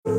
The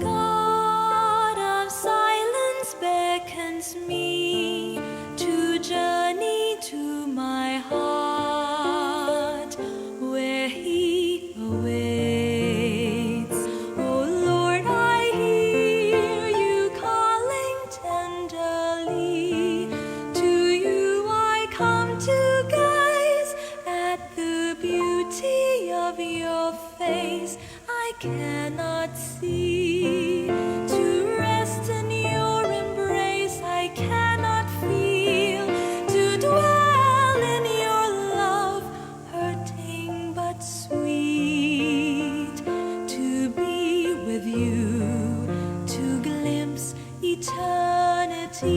God of silence beckons me to journey to my heart where He awaits. Oh Lord, I hear you calling tenderly. To you I come to gaze at the beauty of your face. I cannot see. To rest in your embrace, I cannot feel. To dwell in your love, hurting but sweet. To be with you, to glimpse eternity.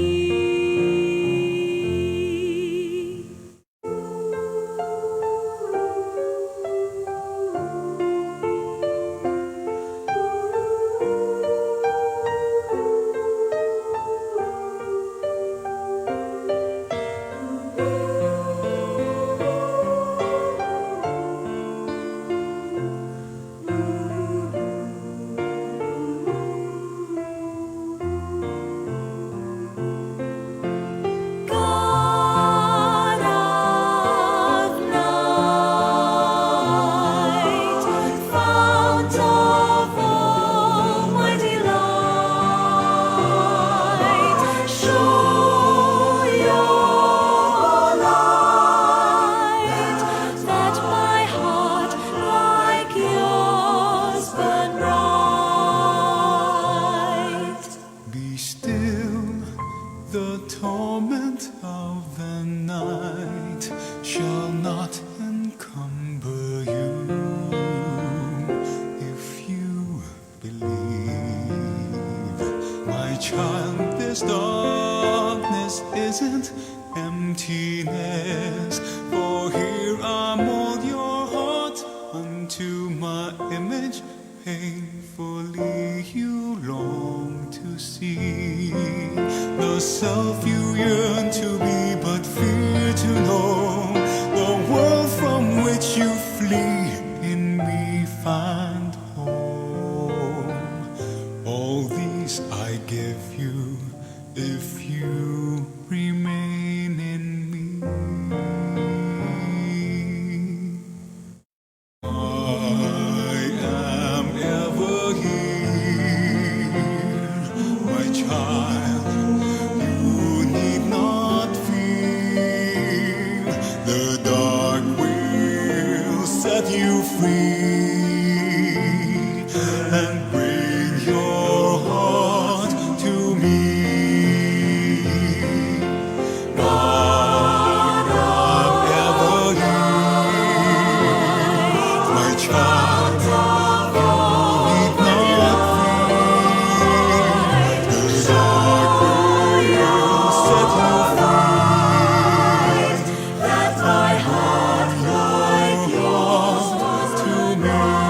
God of night, fount of all my delight, show your light that my heart like yours burn bright. Be still, the torment of the night shall not encumber you if you believe. My child, this darkness isn't emptiness, for here I mold your heart unto my image. Painfully you long to see the self you yearn to be, but fear to know the world from which you flee. In me find home. All these I give you if you remain in me. I am ever here, my child. You need not fear. The dark will set you free and bring your heart to me. God, I'm ever here, my child. You need not fear. The dark will set you free. That my heart like yours To me.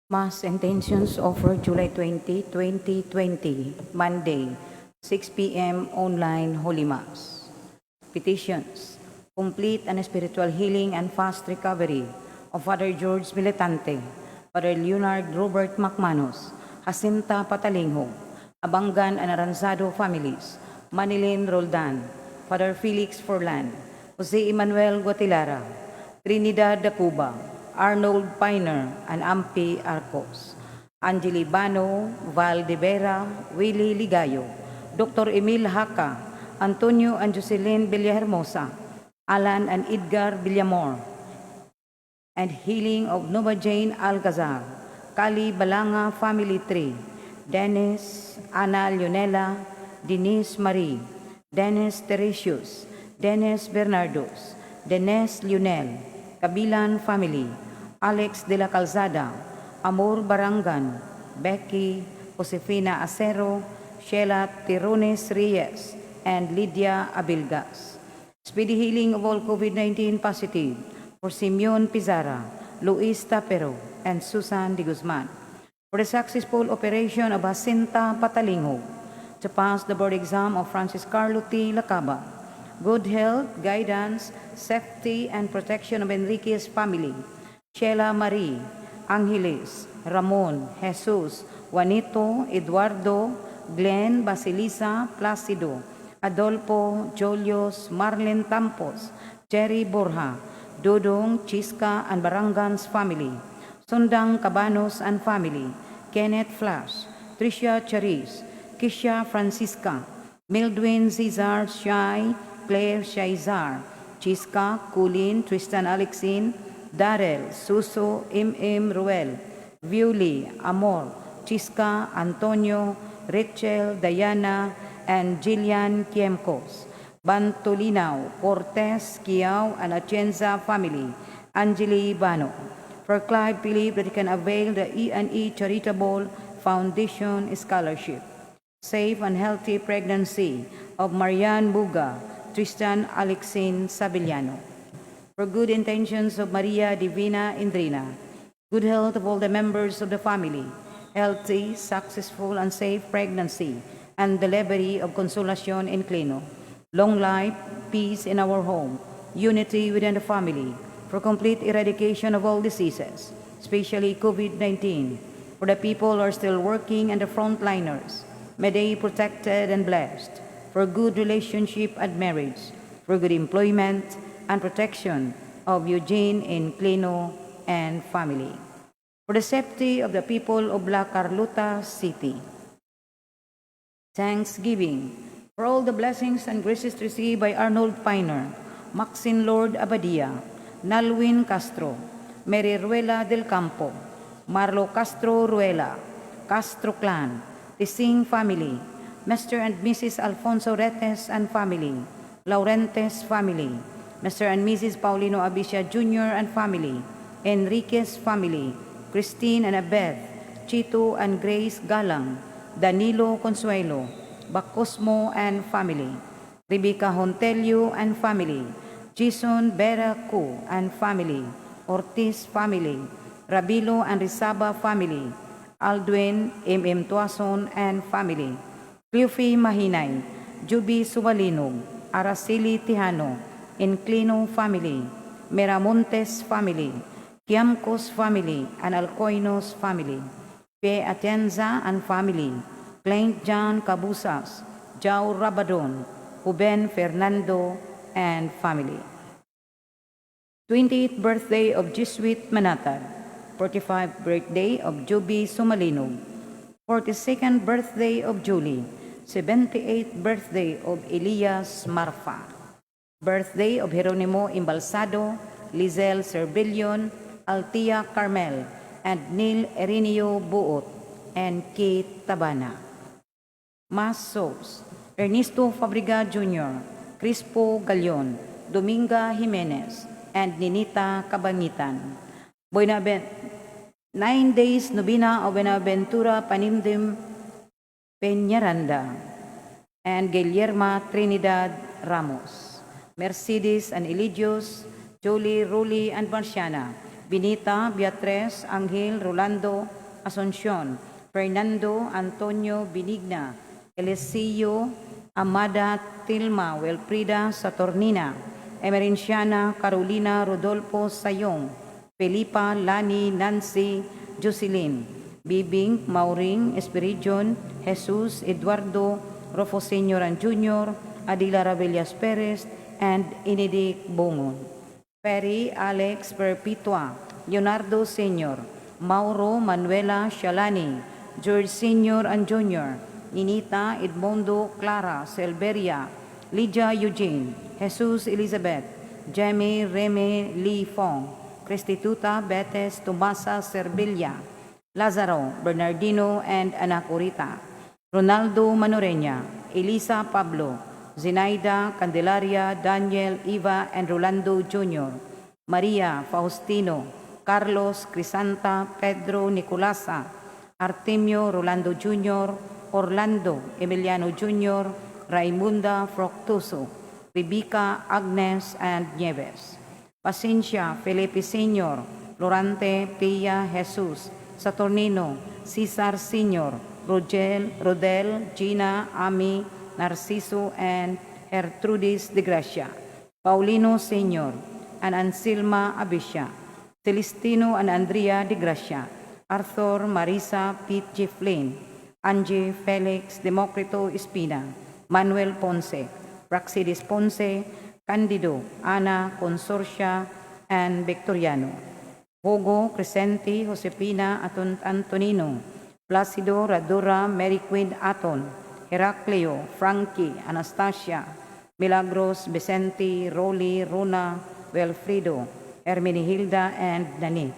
Mass intentions offered July 20, 2020, Monday, 6 p.m. Online Holy Mass. Petitions. Complete and spiritual healing and fast recovery of Father George Militante, Father Leonard Robert McManus, Jacinta Patalinghog, Abangan and Aranzado families, Manilin Roldan, Father Felix Forlan, Jose Emmanuel Guatilara, Trinidad Dacuba, Arnold Piner, and Ampi Arcos, Angeli Bano, Val de Vera, Willie Ligayo, Dr. Emil Haka, Antonio and Jocelyn Villahermosa, Alan and Edgar Villamor, and healing of Nova Jane Alcazar, Kali Balanga Family Tree, Dennis, Ana Leonela, Denise Marie, Dennis Teresius, Dennis Bernardos, Dennis Lionel, Kabilan Family, Alex de la Calzada, Amor Barangan, Becky, Josefina Acero, Sheila Tirones Reyes, and Lydia Abilgas. Speedy healing of all COVID-19 positive for Simeon Pizarra, Luis Tapero, and Susan de Guzman. For the successful operation of Jacinta Patalingho, to pass the board exam of Francis Carlo T. Lacaba, good health, guidance, safety, and protection of Enrique's family, Sheila Marie, Angeles, Ramon, Jesus, Juanito, Eduardo, Glenn, Basilisa, Placido, Adolfo, Julius, Marlene Tampos, Jerry Borja, Dudong, Chiska, and Barangan's family, Sundang Cabanos and family, Kenneth Flash, Tricia Charis, Kisha Francisca, Mildwin Cesar Shai, Claire Shaizar, Chiska, Kulin, Tristan Alexin, Darrell, Suso, M.M. Ruel, Viuli, Amor, Chiska, Antonio, Rachel, Diana, and Jillian Kiemkos, Bantolinaw, Cortez, Kiao, and Atienza family, Angeli Bano. For Clive believe that he can avail the E&E Charitable Foundation Scholarship. Safe and healthy pregnancy of Marianne Buga, Tristan Alexin Sabiliano. For good intentions of Maria Divina Indrina, good health of all the members of the family, healthy, successful, and safe pregnancy, and delivery of Consolacion Inclino, long life, peace in our home, unity within the family, for complete eradication of all diseases, especially COVID-19, for the people who are still working and the frontliners, may they be protected and blessed, for good relationship and marriage, for good employment and protection of Eugene Inclino and family, for the safety of the people of La Carlota City. Thanksgiving for all the blessings and graces received by Arnold Piner, Maxine Lord Abadia, Nalwin Castro, Mary Ruela del Campo, Marlo Castro Ruela, Castro Clan, Tising Family, Mr. and Mrs. Alfonso Retes and family, Laurentes family, Mr. and Mrs. Paulino Abicia Jr. and family, Enriquez family, Christine and Abeth, Chito and Grace Galang, Danilo Consuelo, Bacosmo and family, Rebecca Hontelio and family, Jason Vera Cu and family, Ortiz family, Rabilo and Risaba family, Aldwin M.M. Tuason and family, Cleofe Mahinay, Juby Sumalinog, Araceli Tihano, Inclino family, Miramontes family, Kiamcos family, and Alcoinos family, Pe Atienza and family, Clint John Cabusas, Jao Rabadon, Ruben Fernando and family. 28th birthday of Jesuit Manatad, 45th birthday of Juby Sumalinog, 42nd birthday of Julie, 78th birthday of Elias Marfa, birthday of Jeronimo Imbalsado, Lizelle Servillion, Altia Carmel, and Neil Erinio Buot, and Kate Tabana. Mass Souls, Ernesto Fabriga Jr., Crispo Galion, Dominga Jimenez, and Ninita Cabangitan. 9 days Novena of Buenaventura Panimdim Peñaranda, and Guillerma Trinidad Ramos. Mercedes and Eligios, Jolie, Ruli, and Marciana, Benita, Beatriz, Angel, Rolando, Asuncion, Fernando, Antonio, Benigna, Eliseo, Amada, Tilma, Wilfrida, Saturnina, Emerenciana, Carolina, Rodolfo, Sayong, Felipa, Lani, Nancy, Jocelyn, Bibing, Mauring, Espiridion, Jesus, Eduardo, Rofo Sr. and Jr., Adila Ravillas Perez, and Inidik Bongon. Perry Alex Perpetua, Leonardo Sr., Mauro Manuela Shalani, George Sr. and Jr., Ninita Edmundo Clara Silveria, Lydia Eugene, Jesus Elizabeth, Jamie Remy Lee Fong, Cristituta Betes Tomasa Servilla, Lazaro Bernardino and Anacorita, Ronaldo Manoreña, Elisa Pablo, Zenaida Candelaria, Daniel, Eva, and Rolando Jr., Maria Faustino, Carlos Crisanta, Pedro Nicolasa, Artemio Rolando Jr., Orlando Emiliano Jr., Raimunda Fructuoso, Rebecca Agnes, and Nieves. Pacencia Felipe Sr., Florante Pia Jesus, Saturnino, Cesar Sr., Rogel, Rodel, Gina, Ami, Narciso, and Gertrudis de Gracia, Paulino Sr., and Anselma Abisha, Celestino and Andrea de Gracia, Arthur, Marisa, Pete G. Flynn, Angie Felix, Democrito Espina, Manuel Ponce, Praxidis Ponce, Candido, Ana Consorcia, and Victoriano. Hugo, Crescenti, Josepina, Antonino, Placido, Radura, Mary Queen Aton, Heraclio, Frankie, Anastasia, Milagros, Vicente, Rolly, Rona, Wilfredo, Hermenegilda, and Nani.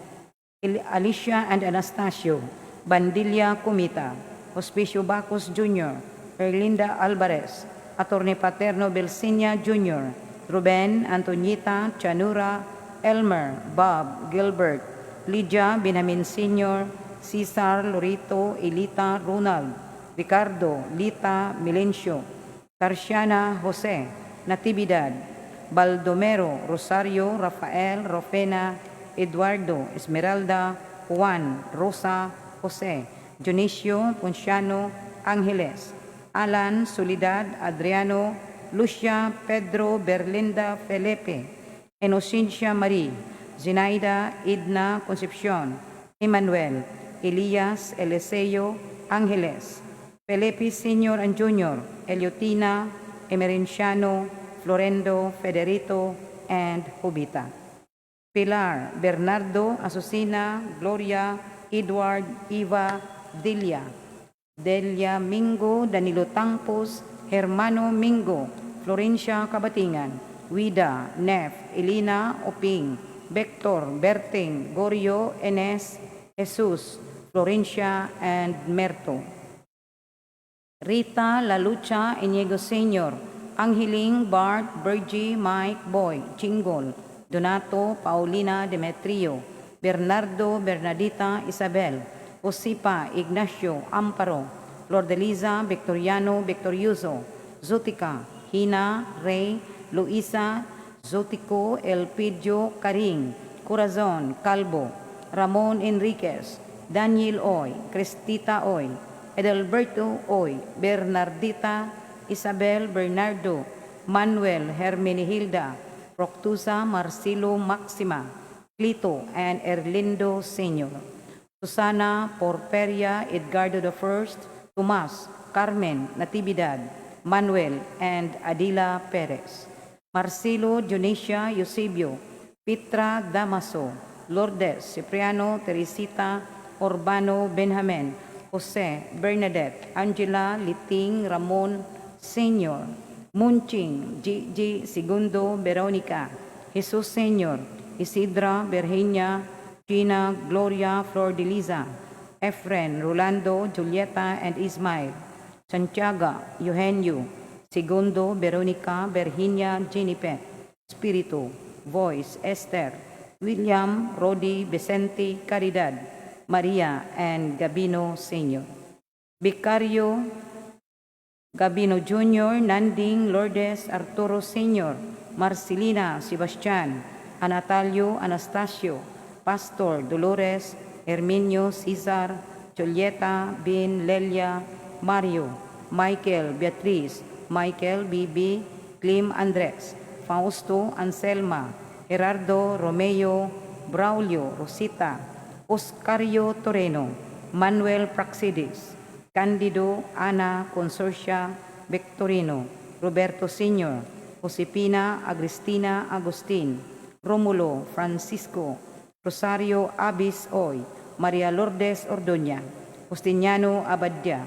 Alicia and Anastasio, Bandilla Comita, Hospicio Bacos Jr., Erlinda Alvarez, Attorney Paterno Belsinia Jr., Ruben, Antonieta, Chanura, Elmer, Bob, Gilbert, Lydia Benjamin Sr., Cesar, Lorito, Elita, Ronald, Ricardo, Lita, Milencio, Tarsiana, Jose, Natividad, Baldomero, Rosario, Rafael, Rofena, Eduardo, Esmeralda, Juan, Rosa, Jose, Dionisio, Ponciano, Angeles, Alan, Soledad, Adriano, Lucia, Pedro, Berlinda, Felipe, Inocencia Marie, Zinaida, Edna, Concepcion, Emmanuel, Elias, Eliseo, Angeles, Felipe Sr. and Jr., Eliotina, Emerenciano, Florendo, Federico, and Jubita. Pilar, Bernardo, Azucena, Gloria, Edward, Eva, Delia, Delia Mingo, Danilo Tangpos, Hermano Mingo, Florencia Cabatingan, Wida, Nef, Elena Oping, Vector, Berting, Gorio, Enes, Jesus, Florencia, and Merto. Rita Lalucha Inigo Sr., Angeling, Bart, Bergie, Mike, Boy, Chingol, Donato, Paulina, Demetrio, Bernardo, Bernadita, Isabel, Josipa, Ignacio, Amparo, Flordeliza, Victoriano, Victorioso, Zutica, Hina, Rey, Luisa, Zotico, Elpidio, Karing, Corazon, Calvo, Ramon Enriquez, Daniel Oy, Cristita Oy, Edelberto Oy, Bernardita, Isabel Bernardo, Manuel Hermenegilda, Proctusa Marcelo Maxima, Clito, and Erlindo Sr. Susana Porperia Edgardo I, Tomas, Carmen Natividad, Manuel, and Adila Perez. Marcelo Dionisia Eusebio, Petra Damaso, Lourdes Cipriano Teresita Urbano Benjamin, Jose Bernadette, Angela Liting Ramon Sr., Munching G.G. Segundo Veronica, Jesus Sr., Isidra Virginia, Gina Gloria Flor de Liza, Efren, Rolando, Julieta, and Ismael, Santiago, Eugenio, Segundo, Veronica, Virginia, Jennifer, Spirito, Voice, Esther, William, Rodi, Vicente, Caridad, Maria, and Gabino Sr. Vicario, Gabino Jr., Nanding, Lourdes, Arturo Sr., Marcelina, Sebastian, Anatalio, Anastasio, Pastor Dolores, Herminio Cesar, Julieta, Bin, Lelia, Mario, Michael, Beatriz, Michael, Bibi, Clim Andres, Fausto, Anselma, Gerardo, Romeo, Braulio, Rosita, Oscario Toreno, Manuel Praxidis, Candido, Ana, Consorcia, Victorino, Roberto Sr., Josepina, Agristina, Agustin, Romulo, Francisco, Rosario Abis Oy, Maria Lourdes Ordoña, Justiniano Abadia,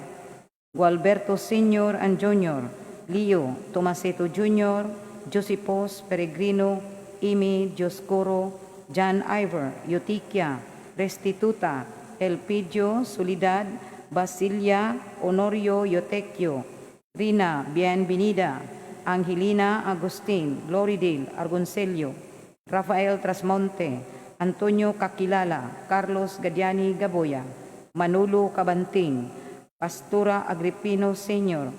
Gualberto Sr. and Jr., Leo Tomaseto Jr., Josipos Peregrino, Imi Dioscoro, John Ivor, Eutiquia, Restituta, Elpidio Solidad, Basilia, Honorio Yotecchio, Rina Bienvenida, Angelina Agustin, Gloridil Argoncelio, Rafael Trasmonte, Antonio Kakilala, Carlos Gadiani Gaboya, Manolo Cabanting, Pastora Agripino Sr.,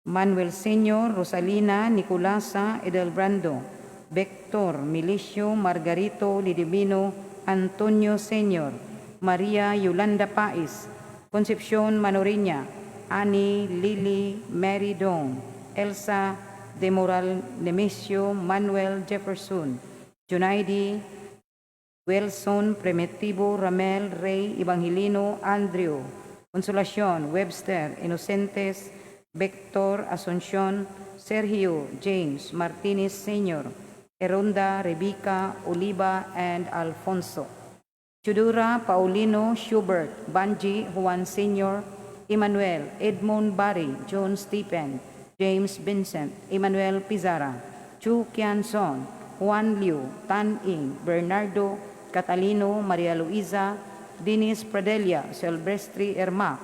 Manuel Sr., Rosalina Nicolasa Edelbrando, Victor Milicio Margarito Lidimino, Antonio Sr., Maria Yolanda Pais, Concepcion Manoriña, Annie Lily Mary Dong, Elsa De Moral Nemesio Manuel Jefferson, Junaidi Wilson Primitivo Ramel Ray Evangelino Andrew, Consolacion Webster Inocentes Victor Asuncion Sergio James Martinez Sr., Eronda Rebecca Oliva and Alfonso. Chudura Paulino Schubert Banji Juan Sr., Emmanuel Edmond Barry John Stephen James Vincent Emmanuel Pizarra Chu Kian Son Juan Liu Tan Ing Bernardo Catalino Maria Luisa Dennis Pradelia Silvestre Ermac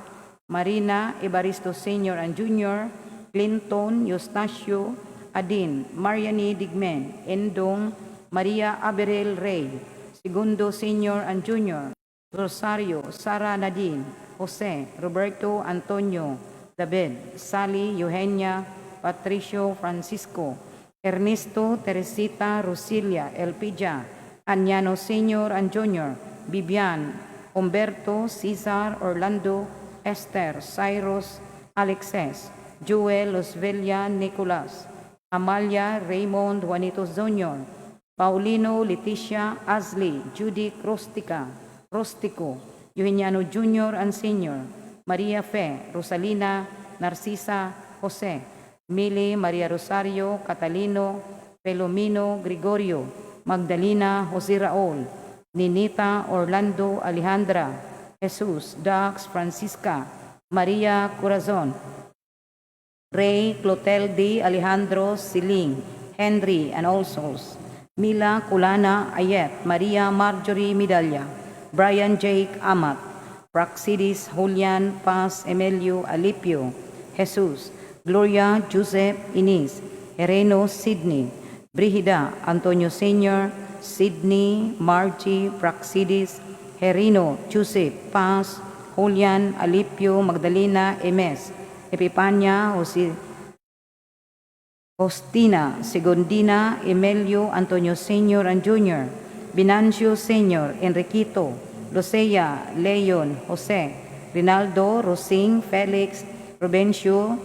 Marina Evaristo Sr. and Jr., Clinton Eustacio Adin Mariani Digmen Endong Maria Aberil Rey Segundo Sr. and Jr., Rosario Sara Nadine Jose Roberto Antonio David Sally Eugenia Patricio Francisco Ernesto Teresita Rosilia Elpija Anyano Sr. and Jr., Bibian Humberto Cesar Orlando Esther Cyrus Alexes Joel Osvelia Nicolas Amalia Raymond Juanito Jr., Paulino Leticia Ashley Judy Rostica Rostico Eugeniano Jr. and Sr., Maria Fe Rosalina Narcisa Jose Mili Maria Rosario Catalino Pelomino Gregorio Magdalena Jose Raul Ninita Orlando Alejandra Jesus Dax Francisca Maria Corazon Ray Clotilde Alejandro Siling Henry and All Souls Mila Kulana Ayet Maria Marjorie Medalla Brian Jake Amat Praxidis Julian Paz Emilio Alipio Jesus Gloria Joseph Inis Hereno Sidney Brigida Antonio Sr., Sidney Margie Praxidis Herino Joseph Paz Julian Alipio Magdalena Emes Epipania Jose Faustina Segundina Emilio Antonio Sr. and Jr., Venancio Sr., Enriquito, Lucea, Leon, Jose, Rinaldo, Rosing, Felix, Rubencio,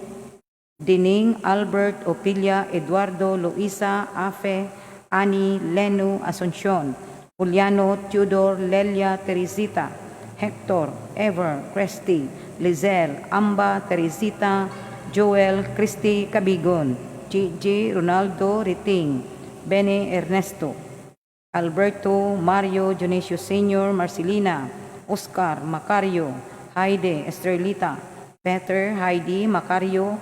Dining, Albert, Opilia, Eduardo, Luisa, Afe, Ani, Leno, Asuncion, Juliano, Tudor, Lelia, Teresita, Hector, Ever, Cresti, Lizelle, Amba, Teresita, Joel, Christy Cabigon, Gigi, Ronaldo, Riting, Benny Ernesto, Alberto, Mario, Dionisio Sr., Marcelina, Oscar, Macario, Heide, Estrelita, Peter, Heidi, Macario,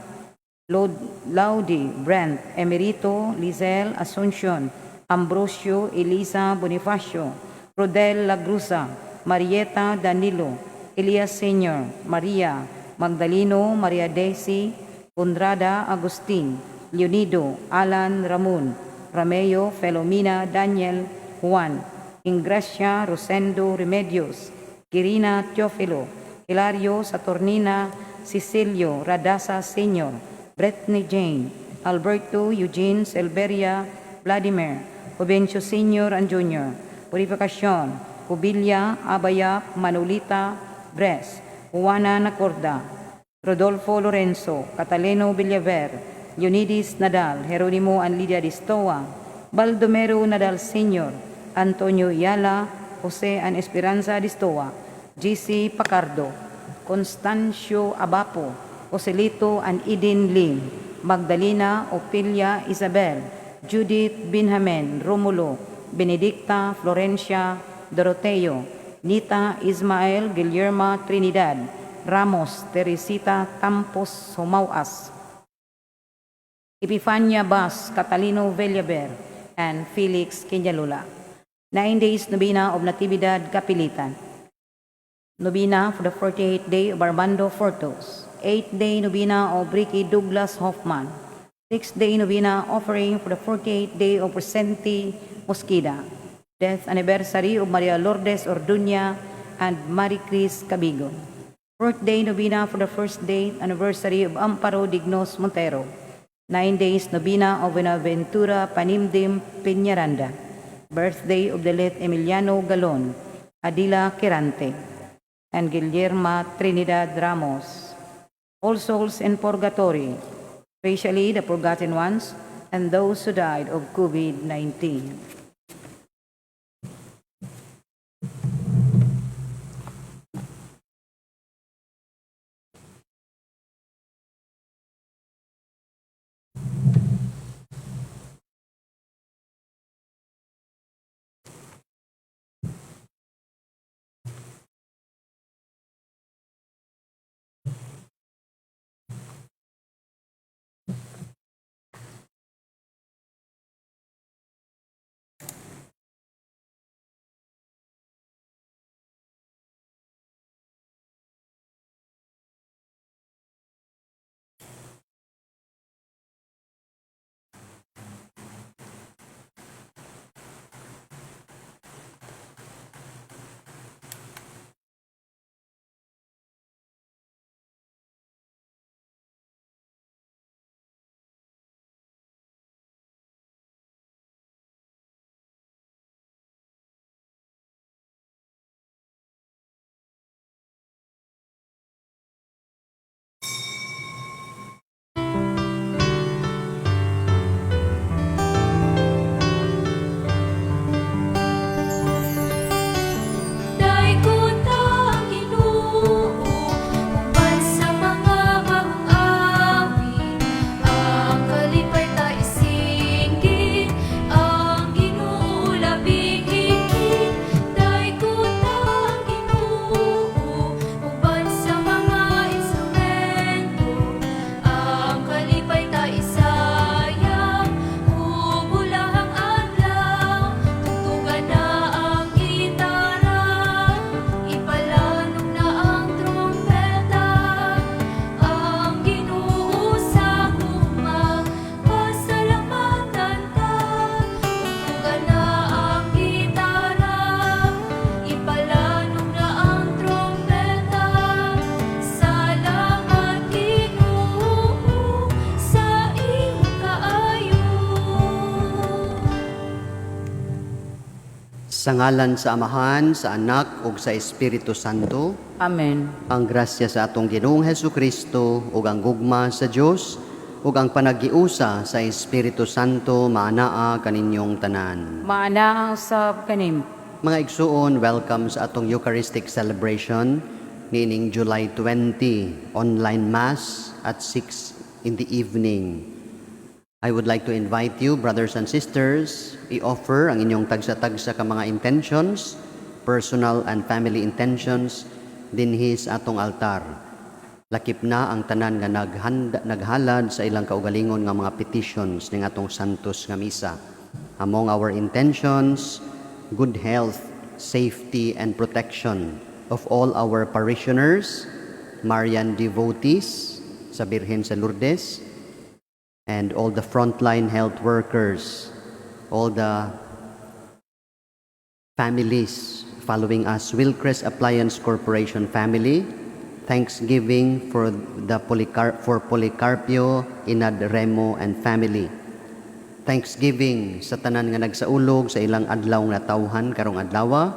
Laudi, Brent, Emerito, Lizelle, Asuncion, Ambrosio, Elisa, Bonifacio, Rodel Lagrusa, Marieta, Danilo, Elias Sr., Maria, Magdaleno, Maria Daisy, Conrada, Agustin, Leonido, Alan, Ramon, Romeo, Felomina, Daniel, Juan, Ingracia, Rosendo, Remedios, Quirina, Teofilo, Hilario, Saturnina, Cecilio, Radasa Sr., Bethany Jane, Alberto, Eugene, Silveria, Vladimir, Jovencio Sr. and Jr., Purificacion, Cubilya, Abaya, Manolita, Bres, Juana Nacorda, Rodolfo Lorenzo, Catalino Villaver, Leonides Nadal, Jeronimo and Lydia Distoa, Baldomero Nadal Sr., Antonio Yala, Jose and Esperanza Distoa, GC Pacardo, Constancio Abapo, Joselito and Eden Lim, Magdalena Opilia Isabel, Judith Binhamen, Romulo, Benedicta Florencia Doroteo, Nita Ismael Guillermo Trinidad, Ramos Teresita Tampos Humauas, Epifania Bas, Catalino Villaver, and Felix Quinalula. 9 days Novena of Natividad Kapilitan. Novena for the 48th day of Armando Fortos. 8-day Novena of Ricky Douglas Hoffman. 6-day Novena offering for the 48th day of Presenti Mosqueda. Death anniversary of Maria Lourdes Orduña and Marie Cris Cabigon. 4th day Novena for the first day anniversary of Amparo Dignos Montero. 9 days Novena of Buenaventura Panimdim Peñaranda. Birthday of the late Emiliano Galon, Adila Quirante, and Guillerma Trinidad Ramos. All souls in purgatory, especially the forgotten ones and those who died of COVID-19. Daygon ta ang Ginoo uban sa mga bagong awit, ang kalipay ta isinggit, ang Ginoo labing higit. Daygon ta ang Ginoo uban sa mga instrumento, ang kalipay ta isayaw, ug ulahang adlaw, tugtugan na ang gitara, ipalanog na ang trumpeta, ang Ginoo sa gugma, pasalamatan ta. Tugtugan na ang gitara, ipalanog na ang trumpeta, salamat, Ginoo, sa imong kaayo. Sa ngalan sa Amahan, sa Anak ug sa Espiritu Santo. Amen. Ang grasya sa atong Ginoong Hesus Kristo ug ang gugma sa Dios ug ang panaghiusa sa Espiritu Santo maanaa kaninyong tanan. Maanaa usab kanimo. Mga igsuon, welcome sa atong Eucharistic celebration niining July 20, online Mass at 6 in the evening. I would like to invite you, brothers and sisters, i-offer ang inyong tagsa-tagsa ka mga intentions, personal and family intentions, dinhi sa atong altar. Lakip na ang tanan nga naghanda, naghalad sa ilang kaugalingon nga mga petitions ning atong Santos nga Misa. Among our intentions, good health, safety, and protection of all our parishioners, Marian devotees sa Birhen sa Lourdes, and all the frontline health workers, all the families following us, Wilcrest Appliance Corporation family, thanksgiving for Policarpio Inad Remo and family. Thanksgiving sa tanan nga nagsaulog sa ilang adlaw nga tawhan karong adlawa,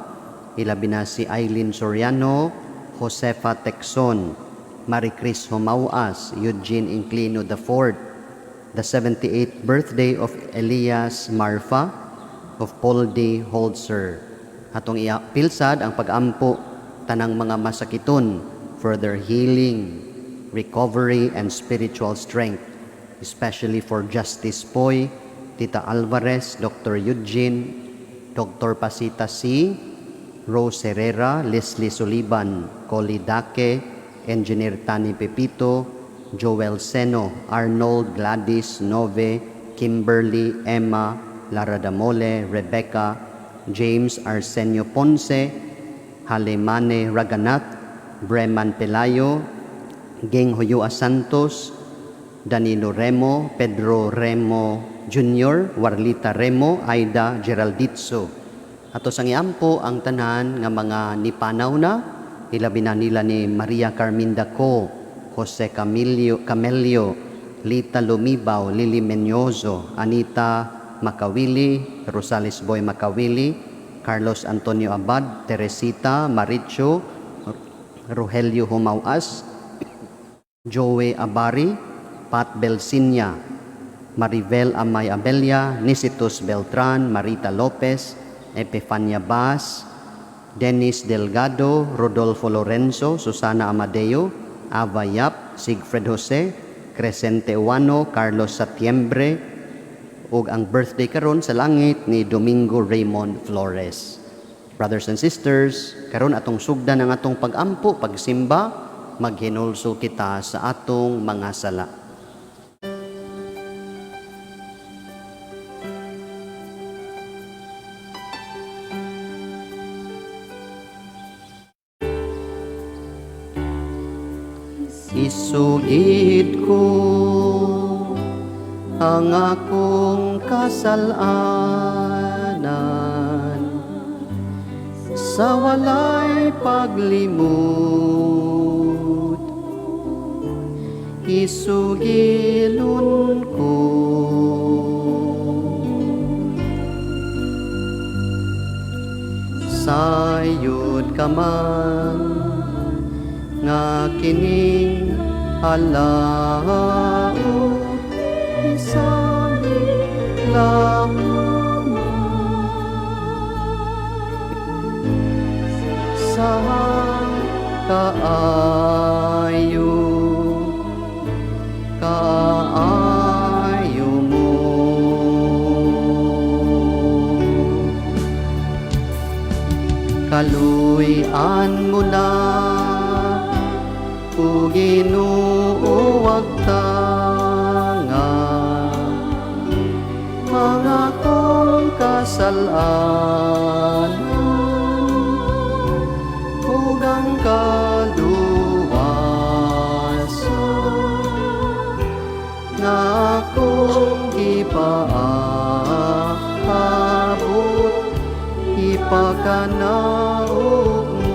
ilabi na si Eileen Soriano, Josefa Texon, Maricris Homawas, Eugene Inclino IV, the 78th birthday of Elias Marfa, of Paul D. Holzer. Atong pilsad ang pag-ampo tanang mga masakiton for their healing, recovery, and spiritual strength, especially for Justice Poy, Tita Alvarez, Dr. Eugene, Dr. Pasita C., Rose Herrera, Leslie Suliban, Coli Dake, Engineer Tani Pepito, Joel Seno, Arnold, Gladys, Nove, Kimberly, Emma, Lara Damole, Rebecca, James Arsenio Ponce, Halemane Raganath, Breman Pelayo, Geng Hoyoa Santos, Danilo Remo, Pedro Remo Jr., Warlita Remo, Aida Geralditzo. Ato sang iampo ang tanan nga mga nipanaw na, ilabi na nila ni Maria Carminda Co, Jose Camilio, Camelio, Lita Lumibaw, Lily Menyozo, Anita Macawili, Rosales Boy Macawili, Carlos Antonio Abad, Teresita Maricho, Rogelio Humawas, Joey Abari, Pat Belsinya, Marivel Amay Abelia, Nisitus Beltran, Marita Lopez, Epifania Bas, Dennis Delgado, Rodolfo Lorenzo, Susana Amadeo, Ava Yap, Sigfred Jose, Crescente Uano, Carlos Satiembre, ug ang birthday karon sa langit ni Domingo Raymond Flores. Brothers and sisters, karon atong sugdan ang atong pag-ampo, pagsimba, maghinulsol kita sa atong mga sala. Isugid ko ang akong kasalanan sa walay paglimot. Isugilon ko sayod ka man nga kining alaot isali lamang sa kaayo, kaayo mo. Kaluy-an mo na o Ginoo wag tanga ang akong kasalanan ug ang kaluwasan nga akong gipaabot ipakanaog mo.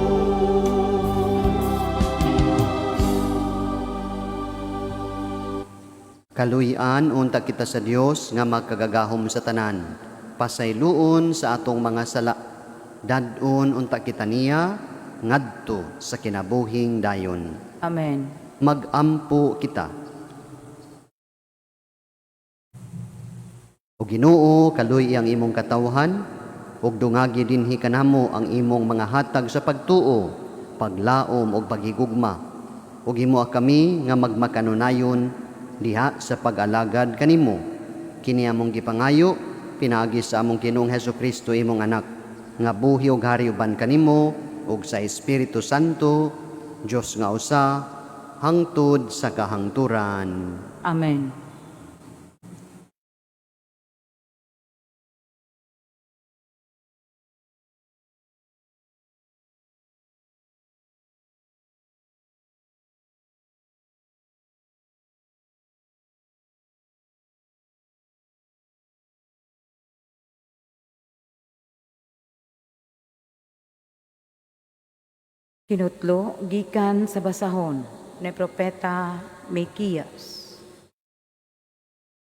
Kaluy-an unta kita sa Dios nga makagagahom sa tanan. Pasayloon sa atong mga sala. Dad-on unta kita niya ngadto sa kinabuhing dayon. Amen. Magampo kita. O Ginoo, kaluy ang imong katawhan ug dungagi dinhi kanamo ang imong mga hatag sa pagtuo, paglaom ug paghigugma. Ug himoa kami nga magmakanunayon diha sa pag-alagad kanimo. Kini among gipangayo pinaagi sa among Ginoong Hesukristo imong anak, nga buhi ug hari uban kanimo ug sa Espiritu Santo, Dios nga usa, hangtod sa kahangturan. Amen. Kinutlo gikan sa basahon ni Propeta Mikias.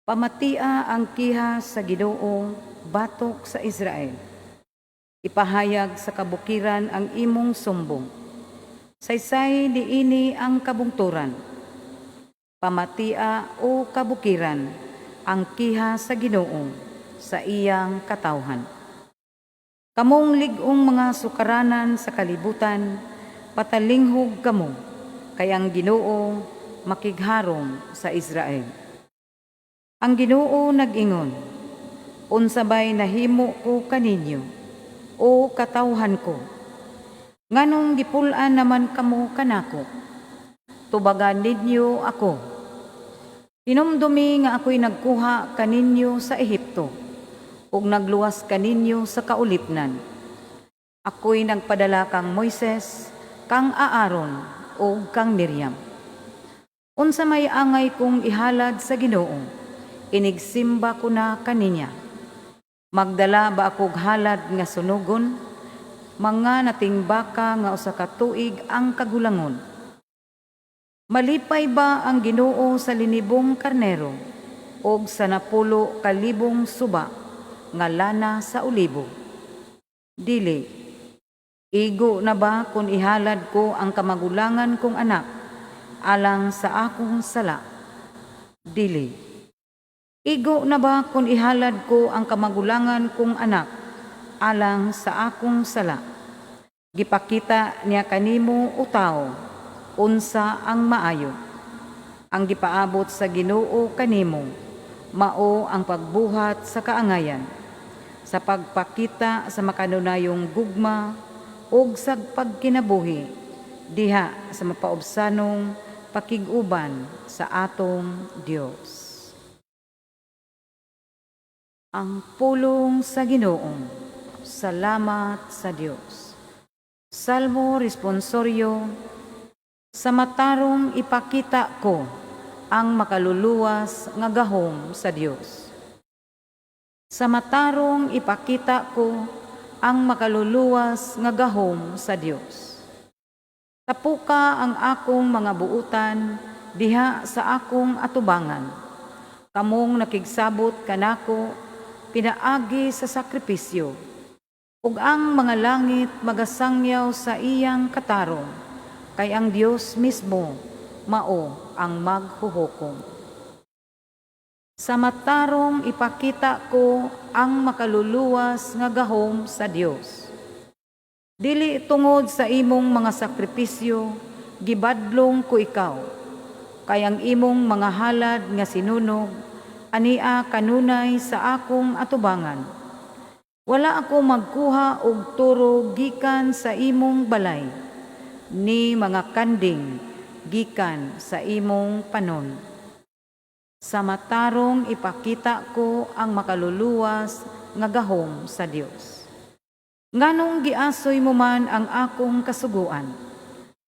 Pamatia ang kiha sa Ginoo batok sa Israel. Ipahayag sa kabukiran ang imong sumbong. Saysay niini ang kabungturan. Pamatia, o kabukiran, ang kiha sa Ginoo sa iyang katawhan. Kamong lig-ong mga sukaranan sa kalibutan, patalinghog kamo, kay ang Ginoo makigharom sa Israel. Ang Ginoo nag-ingon, "Unsa bay nahimo ko kaninyo, o katawhan ko? Nganong gipul-an naman kamo kanako? Tubagan ninyo ako. Hinumdumi nga ako'y nagkuha kaninyo sa Ehipto, ug nagluwas kaninyo sa kaulipnan. Ako'y nagpadala kang Moises, kang Aaron, ug kang Miriam. Unsa may angay kong ihalad sa Ginoo, inigsimba ko na kaninya? Magdala ba akog halad nga sunugon, mga nating baka nga usa ka tuig ang kagulangon? Malipay ba ang Ginoo sa linibong karnero og sa 10,000 suba nga lana sa olibo? Dili. Igo na ba kung ihalad ko ang kamagulangan kong anak alang sa akong sala? Dili. Igo na ba kung ihalad ko ang kamagulangan kong anak alang sa akong sala? Gipakita niya kanimo, o tawo, unsa ang maayo. Ang gipaabot sa Ginoo kanimo mao ang pagbuhat sa kaangayan, sa pagpakita sa makanunayong gugma ug sa pagkinabuhi diha sa mapaubsanong pakig-uban sa atong Dios." Ang pulong sa Ginoo. Salamat sa Dios. Salmo responsorio. Sa matarong ipakita ko ang makaluluwas nga gahom sa Dios. Sa matarong ipakita ko ang makaluluwas nga gahom sa Dios. Tapuka ang akong mga buutan diha sa akong atubangan. Kamong nakigsabot kanako pinaagi sa sakripisyo. Ug ang mga langit magasangyaw sa iyang katarong, kay ang Dios mismo mao ang maghuhukom. Sa matarong ipakita ko ang makaluluwas nga gahom sa Dios. Dili tungod sa imong mga sakripisyo, gibadlong ko ikaw, kay ang imong mga halad nga sinunog, ania kanunay sa akong atubangan. Wala ako magkuha og turo gikan sa imong balay, ni mga kanding gikan sa imong panon. Sa matarong ipakita ko ang makaluluwas nga gahom sa Dios. Nganong giasoy mo man ang akong kasuguan,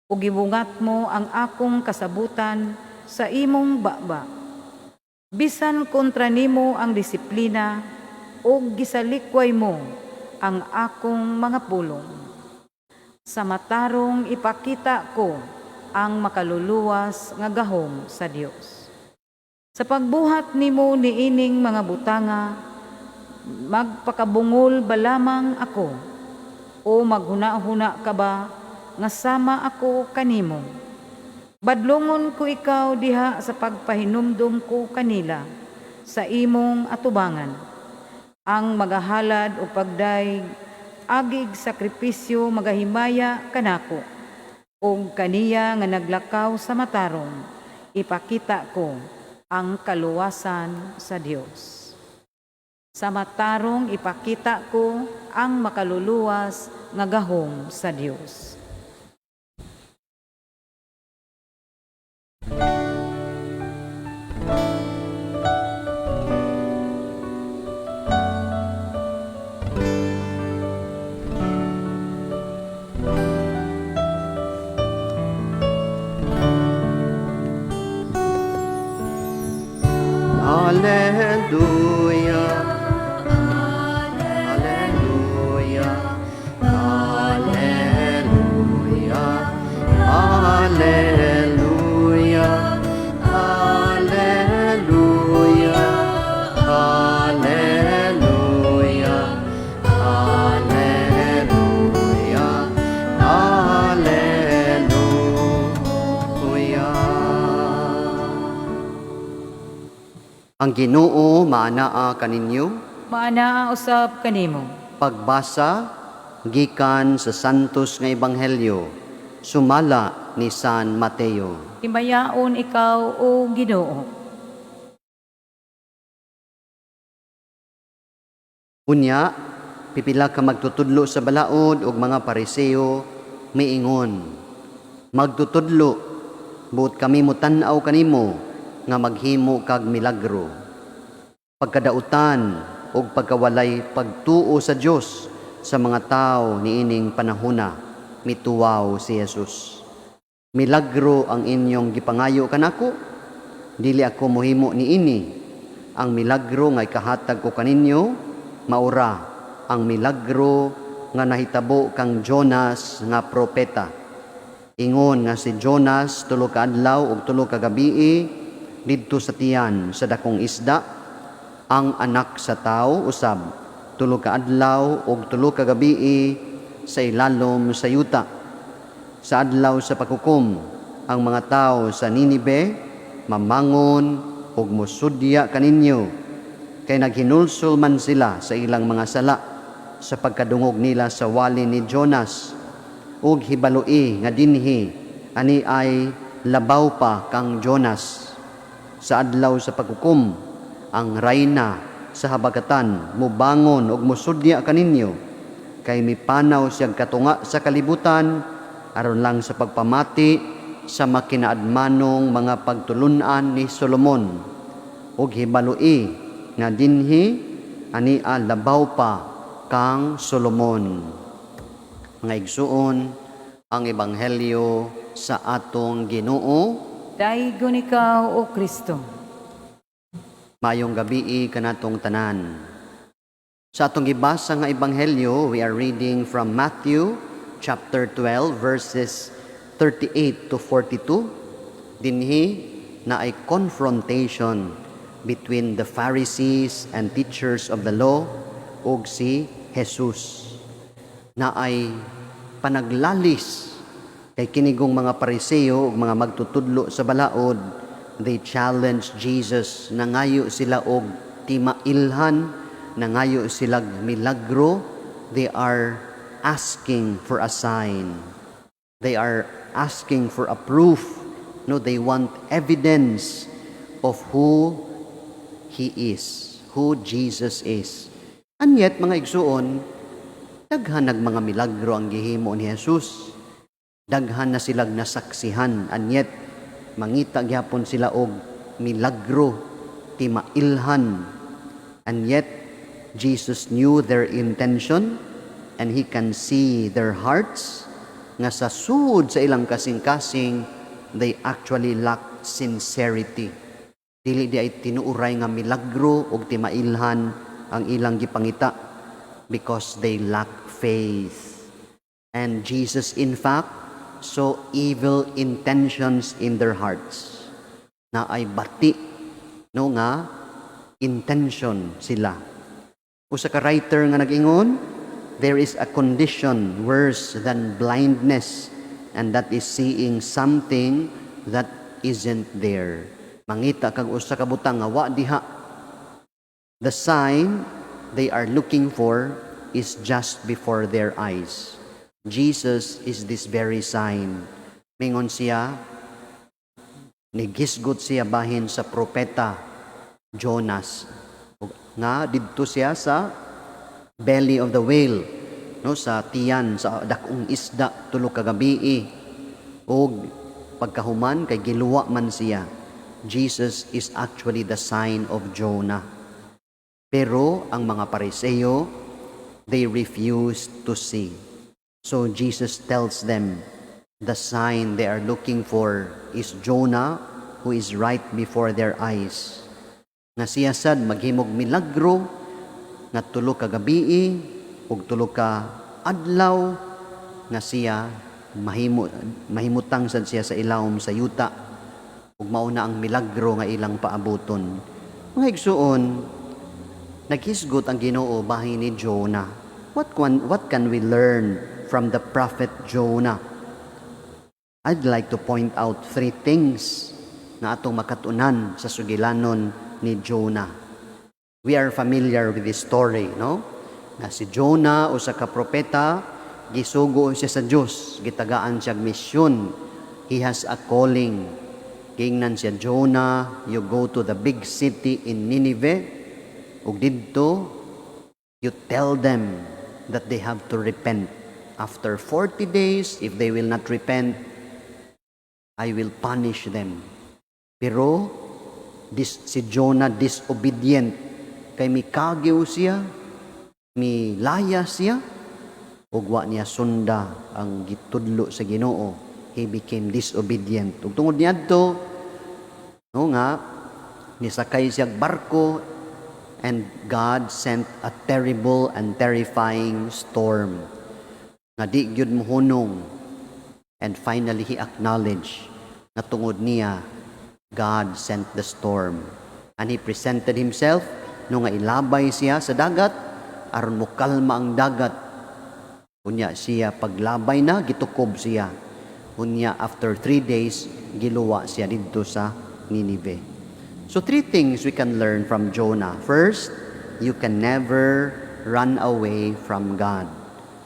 ug gibungat mo ang akong kasabutan sa imong baba? Bisan kontra nimo ang disiplina, ug gisalikway mo ang akong mga pulong. Sa matarong ipakita ko ang makaluluwas nga gahom sa Dios. Sa pagbuhat nimo niining mga butanga, magpakabungol ba lamang ako, o maghuna-huna ka ba nga sama ako kanimo? Badlongon ko ikaw diha sa pagpahinumdum ko kanila sa imong atubangan. Ang magahalad o pagdayeg agig sakripisyo magahimaya kanako, ug kaniya nga naglakaw sa matarong ipakita ko ang kaluwasan sa Dios. Sa matarong ipakita ko ang makaluluwas nga gahom sa Dios. Alleluia. Alleluia. Alleluia. Ang Ginoo maanaa kaninyo. Maanaa usab kanimo. Pagbasa gikan sa Santos nga Ebanghelyo sumala ni San Mateo. Himayaon ikaw, O Ginoo. Unya, pipila ka magtutudlo sa balaod ug mga Pariseo miingon, "Magtutudlo, buot kami motan-aw kanimo nga maghimo kag milagro." Pagkadautan ug pagkawalay pagtuo sa Dios sa mga tawo niining panahona, mituwaw si Jesus. "Milagro ang inyong gipangayo kanako? Dili ako mohimo niini. Ang milagro nga ikahatag ko kaninyo maura ang milagro nga nahitabo kang Jonas nga propeta. Ingon nga si Jonas 3 ka adlaw ug 3 ka gabii didto sa tiyan sa dakong isda, ang Anak sa Tawo usab 3 ka adlaw ug 3 ka gabii sa ilalom sa yuta. Sa adlaw sa paghukom, ang mga tawo sa Ninibe mamangon ug mosudya kaninyo, kay naghinulsol man sila sa ilang mga sala sa pagkadungog nila sa wali ni Jonas, ug hibaloi nga dinhi ani ay labaw pa kang Jonas. Sa adlaw sa paghukom, ang rayna sa habagatan mubangon ug mosudya kaninyo, kay mipanaw siyang katunga sa kalibutan aron lang sa pagpamati sa makinaadmanong mga pagtulun-an ni Solomon, ug hibaloi nga dinhi ani labaw pa kang Solomon." Mga igsuon, ang ebanghelyo sa atong Ginoo. Daygon ikaw, O Kristo. Maayong gabii kanatong tanan. Sa atong gibasa nga ebanghelyo, we are reading from Matthew chapter 12 verses 38 to 42. Dinhi naay confrontation between the Pharisees and teachers of the law ug si Jesus. Naay panaglalis kay kinigong mga Pariseo ug mga magtutudlo sa balaod, they challenge Jesus. Nangayo sila og timailhan, nangayo sila milagro. They are asking for a sign. They are asking for a proof. No, they want evidence of who He is, who Jesus is. And yet, mga igsuon, daghan nag mga milagro ang gihimo ni Jesus. Daghan na silag nasaksihan. And yet, mangita gyapon sila og milagro, timailhan. And yet, Jesus knew their intention and He can see their hearts nga sa sud sa ilang kasing-kasing, they actually lack sincerity. Dili diay tinuuray nga milagro og timailhan ang ilang gipangita because they lack faith. And Jesus, in fact, saw evil intentions in their hearts. Naay bati, no, nga intention sila. Usa ka writer nga nag-ingon, "There is a condition worse than blindness, and that is seeing something that isn't there." Mangita kag usa ka butang nga wa diha. The sign they are looking for is just before their eyes. Jesus is this very sign. Mingon siya, nighisgot siya bahin sa propeta Jonas nga didto siya sa belly of the whale, no, sa tiyan sa dakong isda 3 ka gabii, ug pagkahuman kay giluwa man siya. Jesus is actually the sign of Jonah. Pero ang mga Pariseo, they refused to see. So Jesus tells them the sign they are looking for is Jonah, who is right before their eyes. Nga siya sad maghimog milagro nga 3 ka gabii ug 3 ka adlaw nga siya mahimutang sad siya sa ilawom sa yuta, ug mao na ang milagro nga ilang paabuton. Mga igsuon, naghisgot ang Ginoo bahin ni Jonah. What can we learn from the prophet Jonah? I'd like to point out three things nga atong makatunan sa sugilanon ni Jonah. We are familiar with this story, no? Na si Jonah, usa ka propeta, gisugo siya sa Dios, gitagaan siya misyon. He has a calling. Giingnan siya, "Jonah, you go to the big city in Nineveh, ug didto you tell them that they have to repent. After 40 days, if they will not repent, I will punish them." Pero this, si Jonah, disobedient kay mikagiw siya, milaya siya, ug wa niya sunda ang gitudlo sa Ginoo. He became disobedient. Ug tungod niadto, no, nga nisakay siya barko and God sent a terrible and terrifying storm nga di gyud mohunong. And finally he acknowledged nga tungod niya God sent the storm, and he presented himself, no, nga ilabay siya sa dagat aron mokalma ang dagat. Unya siya paglabay na, gitukob siya. Unya after 3 days, giluwa siya didto sa Nineveh. So three things we can learn from Jonah. First, you can never run away from God.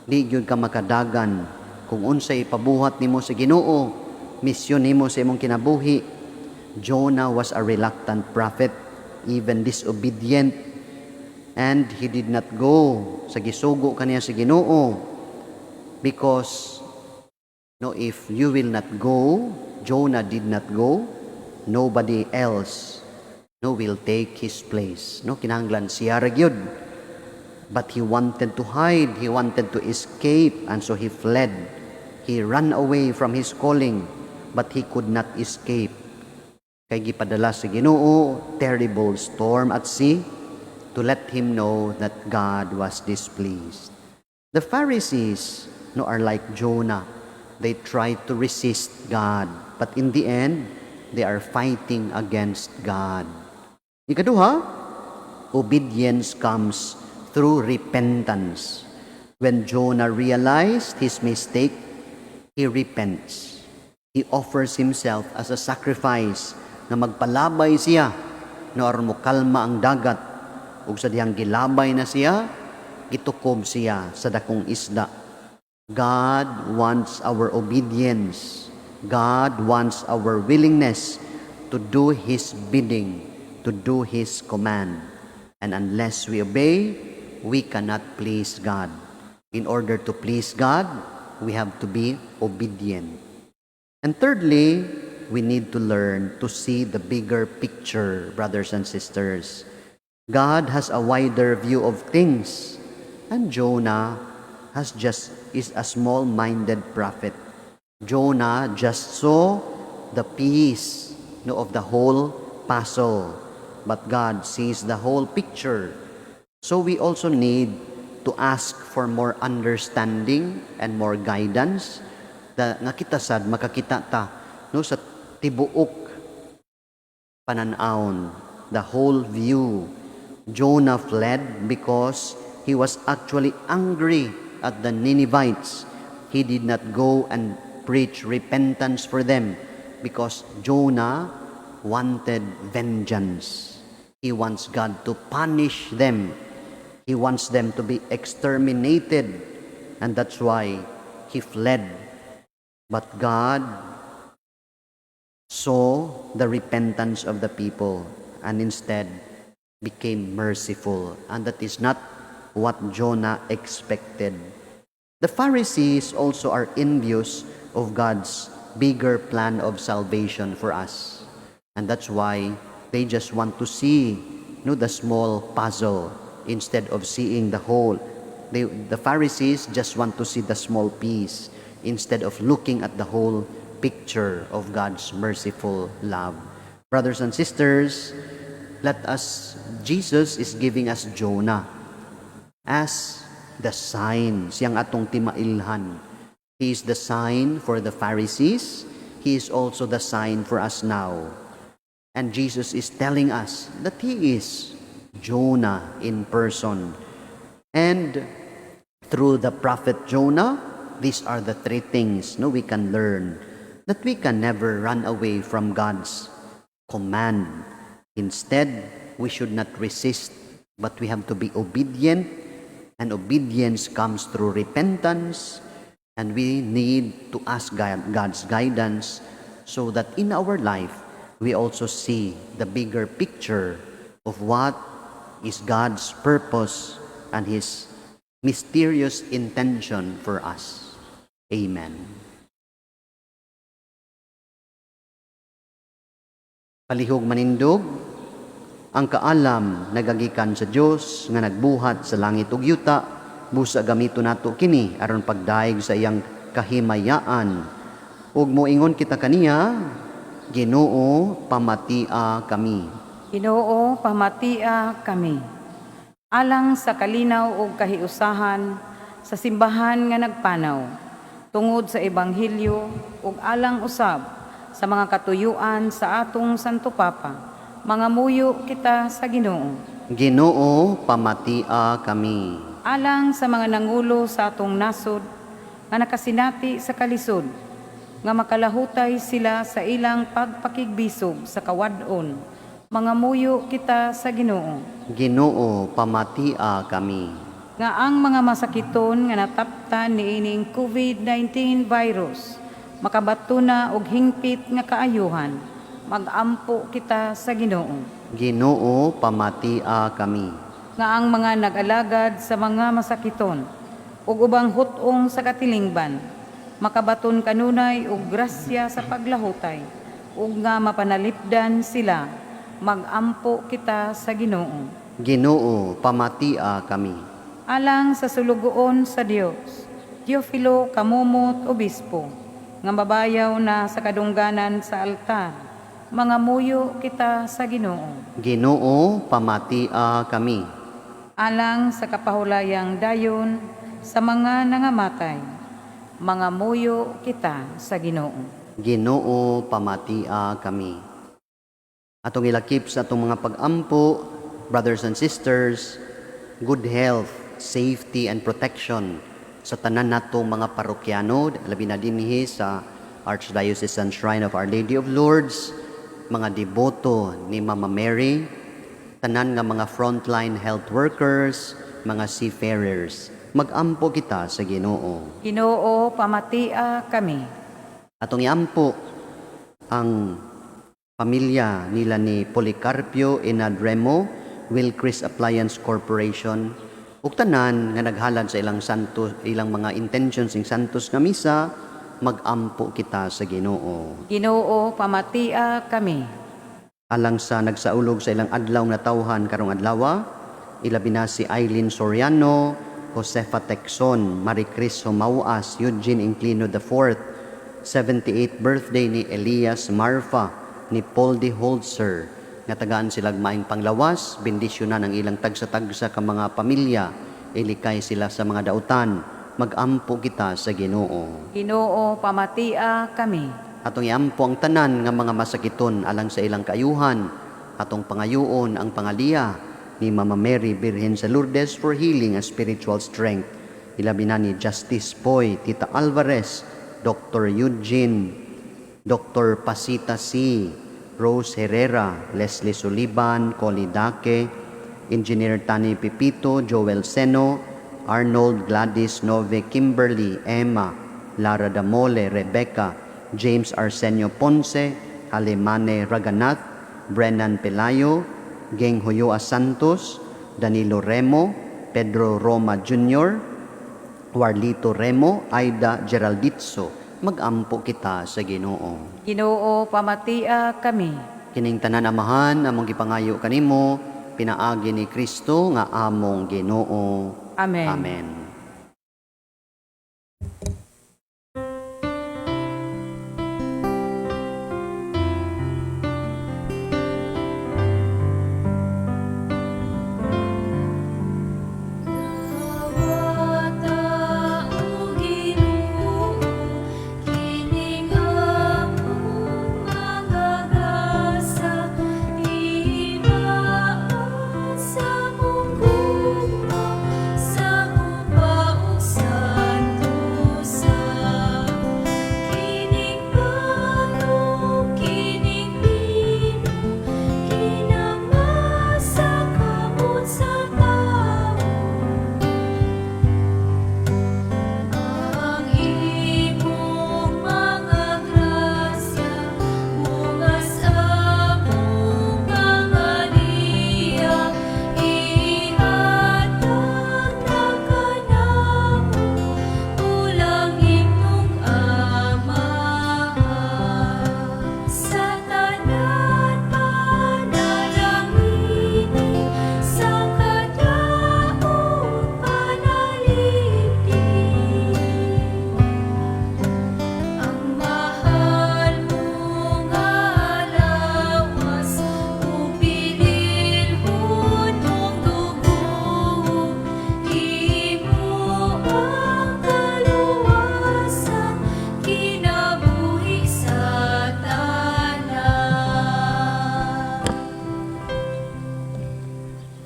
Di gyud ka makadagan kung unsay ipabuhat nimo sa Ginoo, misyon nimo sa imong kinabuhi. Jonah was a reluctant prophet, even disobedient, and he did not go sa gisugo kaniya sa Ginoo because, no, if you will not go, Jonah did not go, nobody else, no, will take his place, no? Kinahanglan siya ra gyud. But he wanted to hide, he wanted to escape, and so he fled. He ran away from his calling, but he could not escape kay gipadala sa Ginoo terrible storm at sea to let him know that God was displeased. The Pharisees, no, are like Jonah. They try to resist God, but in the end, they are fighting against God. Ikaduha, obedience comes through repentance. When Jonah realized his mistake, he repents. He offers himself as a sacrifice na magpalabay siya, no, aron mokalma ang dagat. Ug sa dihang gilabay na siya, gitukob siya sa dakong isda. God wants our obedience. God wants our willingness to do His bidding, to do His command. And unless we obey, we cannot please God. In order to please God, we have to be obedient. And thirdly, we need to learn to see the bigger picture, brothers and sisters. God has a wider view of things, and Jonah has just is a small-minded prophet. Jonah just saw the piece, no, of the whole puzzle, but God sees the whole picture. So we also need to ask for more understanding and more guidance da, nga kita sad makakita ta, no, sa tibuok panan-awon, the whole view. Jonah fled because he was actually angry at the Ninevites. He did not go and preach repentance for them because Jonah wanted vengeance. He wants God to punish them. He wants them to be exterminated. And that's why he fled. But God saw the repentance of the people and instead became merciful. And that is not what Jonah expected. The Pharisees also are envious of God's bigger plan of salvation for us. And that's why they just want to see, the small puzzle instead of seeing the whole. The Pharisees just want to see the small piece instead of looking at the whole picture of God's merciful love. Brothers and sisters, Jesus is giving us Jonah as the sign, siyang atong timailhan. He is the sign for the Pharisees. He is also the sign for us now. And Jesus is telling us that He is Jonah in person. And through the prophet Jonah, these are the three things, no, we can learn. That we can never run away from God's command. Instead, we should not resist, but we have to be obedient, and obedience comes through repentance, and we need to ask God's guidance so that in our life, we also see the bigger picture of what is God's purpose and His mysterious intention for us. Amen. Palihog manindog, ang kaalam nagagikan sa Dios nga nagbuhat sa langit ug yuta, busa gamito nato kini aron pagdaig sa iyang kahimayaan. Ug moingon kita kaniya, Ginoo, pamatia kami. Ginoo, pamatia kami. Alang sa kalinaw ug kahiusahan sa simbahan nga nagpanaw, tungod sa ebanghelyo ug alang usab sa mga katuyuan sa atong Santo Papa, mangamuyo kita sa Ginoo. Ginoo, pamatia kami. Alang sa mga nangulo sa atong nasod nga nakasinati sa kalisod, nga makalahutay sila sa ilang pagpakigbisog sa kawad-on, mangamuyo kita sa Ginoo. Ginoo, pamatia kami. Nga ang mga masakiton nga nataptan niining COVID-19 virus makabato na og hingpit nga kaayuhan, magampo kita sa Ginoo. Ginoo, pamatia kami. Nga ang mga nag-alagad sa mga masakiton ug ubang hut-ong sa katilingban makabaton kanunay og grasya sa paglahutay ug nga mapanalipdan sila, magampo kita sa Ginoo. Ginoo, pamatia kami. Alang sa sulugoon sa Dios, Teofilo Camomot Obispo, nga mabayaw na sa kadungganan sa altar, mangamuyo kita sa Ginoo. Ginoo, pamatia kami. Alang sa kapahulayang dayon sa mga nangamatay, mangamuyo kita sa Ginoo. Ginoo, pamatia kami. Atong ilakip sa atong mga pag-ampo, brothers and sisters, good health, safety and protection sa tanan natong mga parokyano, labi na dinhi sa Archdiocesan Shrine of Our Lady of Lourdes, mga deboto ni Mama Mary, tanan nga mga frontline health workers, mga seafarers. Mag-ampo kita sa Ginoo. Ginoo, pamatia kami. Atong iampo ang pamilya nila ni Policarpio Enadremo, Wilcris Appliance Corporation, ug tanan nga naghalad sa ilang santo, ilang mga intentions ing santos nga misa, magampo kita sa Ginoo. Ginoo, pamatia kami. Alang sa nagsaulog sa ilang adlaw nga tawhan karong adlawa, ilabi na si Eileen Soriano, Josefa Texon, Maricris Homawas, Eugene Inclino the IV, 78th birthday ni Elias Marfa, ni Paul D. Holzer, nga tagaan silag maayong panglawas, bendisyonan ang ilang tagsa-tagsa ka mga pamilya, ilikay sila sa mga dautan, magampo kita sa Ginoo. Ginoo, pamatia kami. Atong iampo ang tanan nga mga masakiton alang sa ilang kaayuhan, atong pangayuon ang pangaliya ni Mama Mary Birhen sa Lourdes for healing and spiritual strength. Ilabi na ni Justice Poy, Tita Alvarez, Dr. Eugene, Dr. Pasita C., Rose Herrera, Leslie Suliban, Collie Dake, Engineer Tani Pipito, Joel Seno, Arnold, Gladys, Nove, Kimberly, Emma, Lara Damole, Rebecca, James Arsenio Ponce, Alemane Raganath, Brennan Pelayo, Geng Hoyoa Santos, Danilo Remo, Pedro Roma Jr., Warlito Remo, Aida Geralditzo. Magampo kita sa Ginoo. Ginoo, pamatia kami. Kining tanan, Amahan, among gipangayo kanimo pinaagi ni Kristo nga among Ginoo. Amen. Amen. Dawata, O Ginoo, kining among mga gasa, timaan sa among gugma sa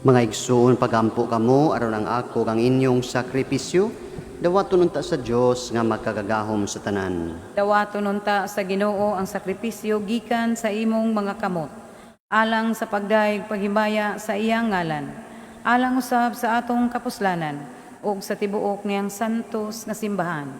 Mga igsoon, pagampo kamo aron ang ako kang inyong sakripisyo dawaton unta sa Dios nga makagagahom sa tanan. Dawaton unta sa Ginoo ang sakripisyo gikan sa imong mga kamot, alang sa pagdayeg paghimaya sa iyang ngalan, alang usab sa atong kapuslanan ug sa tibuok niyang santos nga simbahan.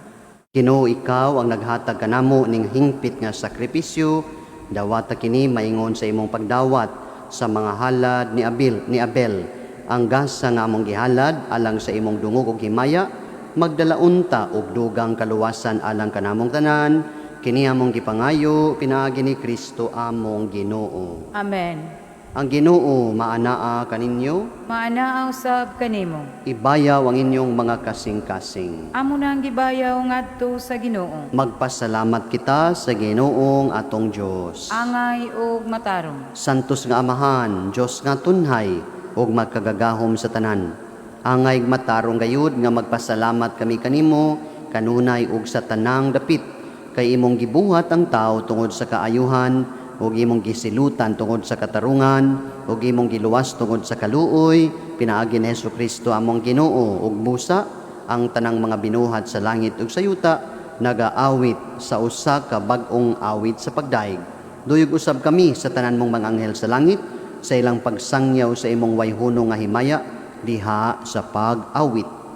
Ginoo, ikaw ang naghatag kanamo ning hingpit nga sakripisyo, dawata kini maingon sa imong pagdawat sa mga halad ni Abel. Ang gasa nga among gihalad alang sa imong dungog ug himaya, magdala unta og dugang kaluwasan alang kanamong tanan. Kini among gipangayo pinaagi ni Kristo among Ginoo. Amen. Ang Ginoo maanaa kaninyo. Maanaa usab kanimo. Ibayaw ang inyong mga kasing-kasing. Amo nang gibayaw ngadto sa Ginoo. Magpasalamat kita sa Ginoong atong Dios. Angay ug matarong. Santos nga Amahan, Dios nga tunhay ug magkagagahom sa tanan. Angay matarong gayud nga magpasalamat kami kanimo kanunay ug sa tanang dapit, kay imong gibuhat ang tao tungod sa kaayuhan, ug imong gisilutan tungod sa katarungan, ug imong giluwas tungod sa kaluoy pinaagi ni Hesukristo among Ginoo. Ug busa ang tanang mga binuhat sa langit ug sa yuta nagaawit sa usa ka bag-ong awit sa pagdaig. Duyog usab kami sa tanan mong mga anghel sa langit sa ilang pagsangyaw sa imong wayhuno nga himaya diha sa pag-awit.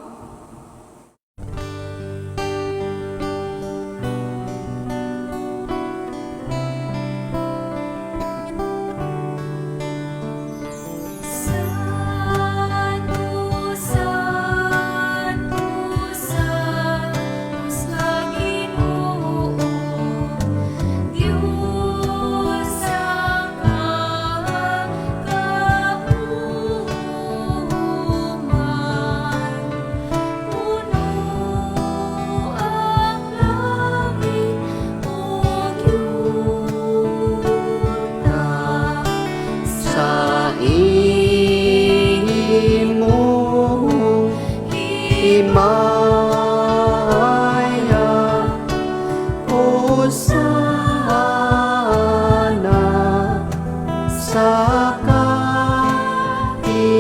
Santo, Santo, Santos nga Ginoo, Dios ang kauman. Puno ang langit ug yuta sa imong himaya. Hosana sa kaitaasan.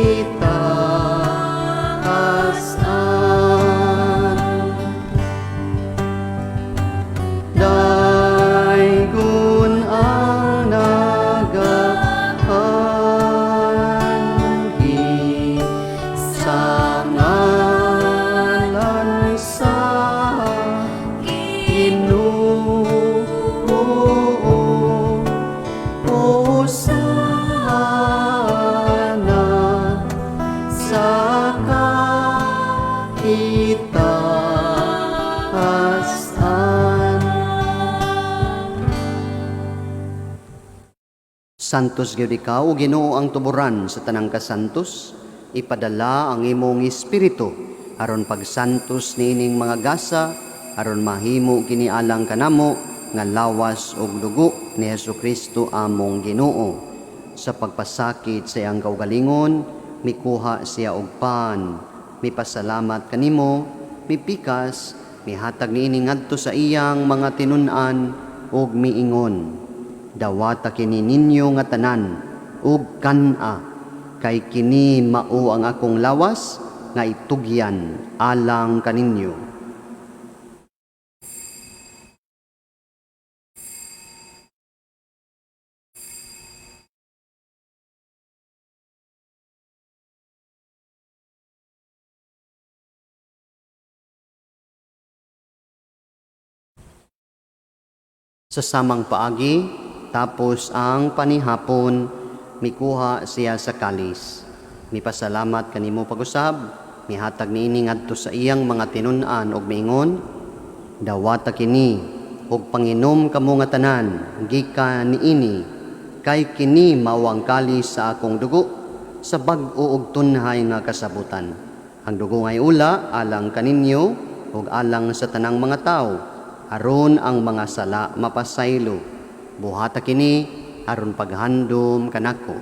Daygon ang nagaanhi sa ngalan sa Ginoo. Hosana sa kaitaasan. Santos gyud ikaw, o Ginoo, ang tuburan sa tanang kasantos. Ipadala ang imong espiritu aron pagsantos niining mga gasa, aron mahimo kini alang kanamo nga lawas ug dugo ni Hesukristo among Ginoo. Sa pagpasakit sa iyang kaugalingon, mikuha siya og pan, mipasalamat kanimo, mipikas, mihatag niini ngadto sa iyang mga tinun-an ug miingon: "Dawata kini ninyo nga tanan ug kan-a, kay kini mao ang akong lawas nga itugyan alang kaninyo." Sa samang paagi, tapos ang panihapon, mikuha siya sa kalis. Mipasalamat kanimo pag-usab, mihatag niini ngadto sa iyang mga tinun-an ug miingon, "Dawata kini ug panginom kamo nga tanan gikan niini, kay kini mao ang kalis sa akong dugo sa bag-o ug tunhay nga kasabutan. Ang dugo ngay ula alang kaninyo ug alang sa tanang mga tawo, aron ang mga sala mapasaylo. Buhata kini aron paghandom kanako."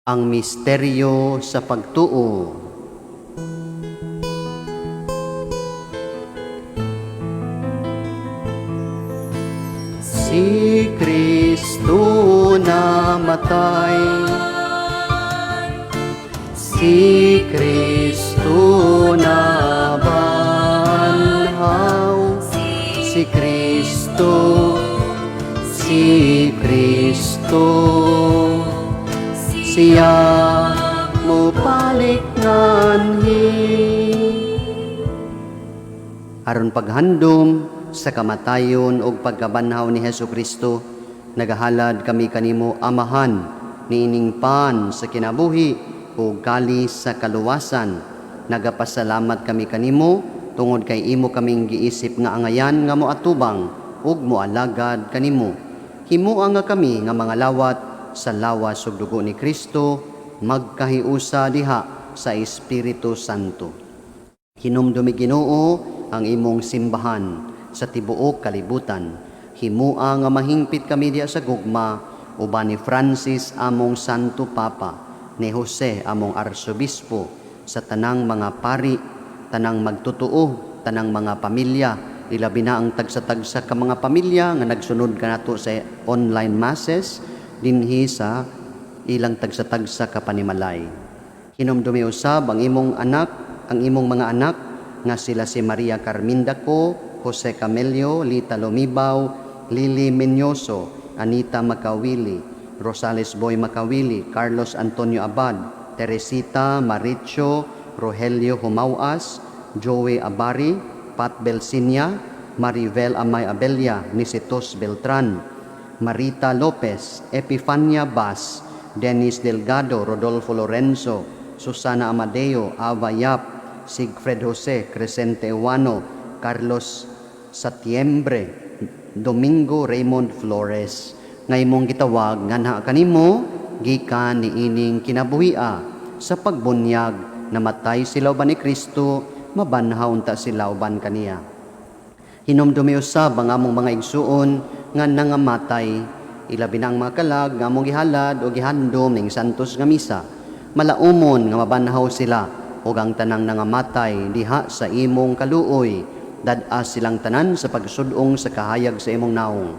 Ang misteryo sa pagtuo. Si Kristo namatay, si Kristo nabanhaw, si Kristo, si Kristo, siya mobalik nganhi. Aron paghandom sa kamatayon ug pagkabanhaw ni Hesus Kristo, nagahalad kami kanimo, Amahan, niining pan sa kinabuhi ug kalis sa kaluwasan. Nagapasalamat kami kanimo tungod kay imo kaming giisip nga angayan nga moatubang ug moalagad kanimo. Himoa nga kami nga mga lawat sa lawas ug dugo ni Kristo, magkahiusa diha sa Espiritu Santo. Hinumdumi, Ginoo, ang imong simbahan sa tibuok kalibutan. Himua nga mahingpit kami diha sa gugma uban ni Francis among Santo Papa, ni Jose among Arsobispo, sa tanang mga pari, tanang magtotoo, tanang mga pamilya, ilabi na ang tagsa-tagsa ka mga pamilya nga nagsunod kanato sa online masses dinhi sa ilang tagsa-tagsa ka panimalay. Hinumdumi usab ang imong anak, ang imong mga anak nga sila si Maria Carminda Co, Jose Camelio, Lita Lumibaw, Lily Menyoso, Anita Macawili, Rosales Boy Macawili, Carlos Antonio Abad, Teresita Maricho, Rogelio Humawas, Joey Abari, Pat Belsinia, Marivel Amay Abella, Nisitos Beltran, Marita Lopez, Epifania Bas, Dennis Delgado, Rodolfo Lorenzo, Susana Amadeo, Ava Yap, Sigfred Jose, Crescente Uano, Carlos Satiembre, Domingo Raymond Flores, nga imong gitawag nganha kanimo gikan niining kinabuhia sa pagbunyag namatay sila uban ni Kristo, mabanhaw unta sila uban kaniya. Hinumdumi usab ang among mga igsuon nga nangamatay, ilabi na ang mga kalag nga among gihalad o gihandom ning santos nga misa. Malaumon nga mabanhaw sila ug ang tanang nangamatay diha sa imong kaluoy, dad-a silang tanan sa pagsud-ong sa kahayag sa imong naong.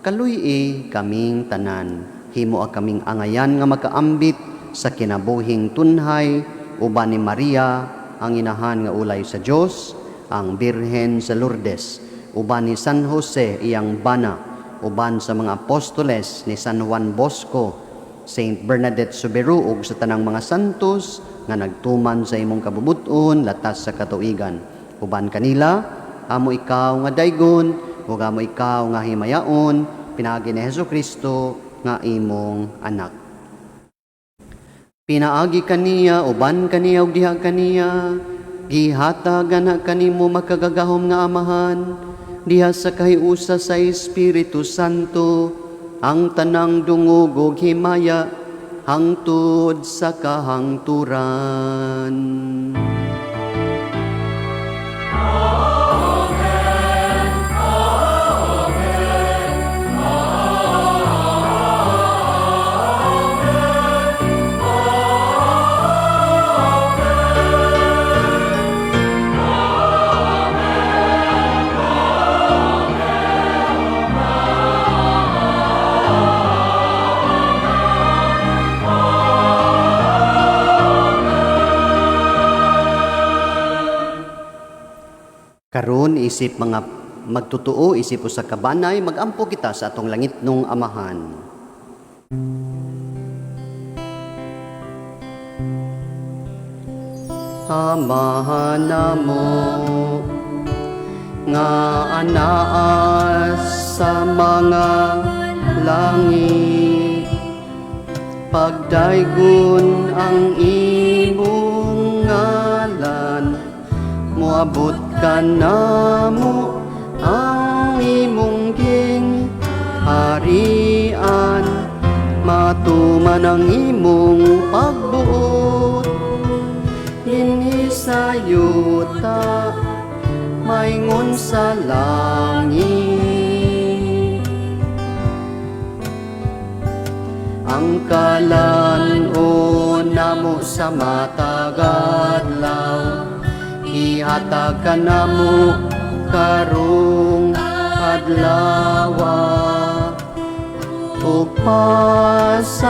Kaluy-i kaming tanan, himoa kaming angayan nga makaambit sa kinabuhing tunhay uban ni Maria ang inahan nga ulay sa Dios, ang Birhen sa Lourdes, uban ni San Jose iyang bana, uban sa mga apostoles ni San Juan Bosco, Saint Bernadette Soubirous ug sa tanang mga santos nga nagtuman sa imong kabubut-on latas sa katuigan. Uban kanila, amo ikaw nga daygon, ug amo ikaw nga himayaon, pinaagi ni Hesus Kristo nga imong anak. Pinaagi kaniya, uban kaniya ug diha kaniya, gihatag ana kanimo makagagahom nga Amahan, diha sa kahiusa sa Espiritu Santo, ang tanang dungog ug himaya hangtod sa kahangturan. Amen. Amen. Amen. Karon isip mga magtotoo, isip usa ka banay, magampo kita sa atong langitnong Amahan. Amahan namo nga anaa sa mga langit, pagdaygon ang imong ngalan, moabot kanamo ang imong gingharian, matuman ang imong pagbuot dinhi sa yuta maingon sa langit. Ang kalan-on Kanamo sa matag adlaw, ihatag kanamo karong adlawa, ug pasaylua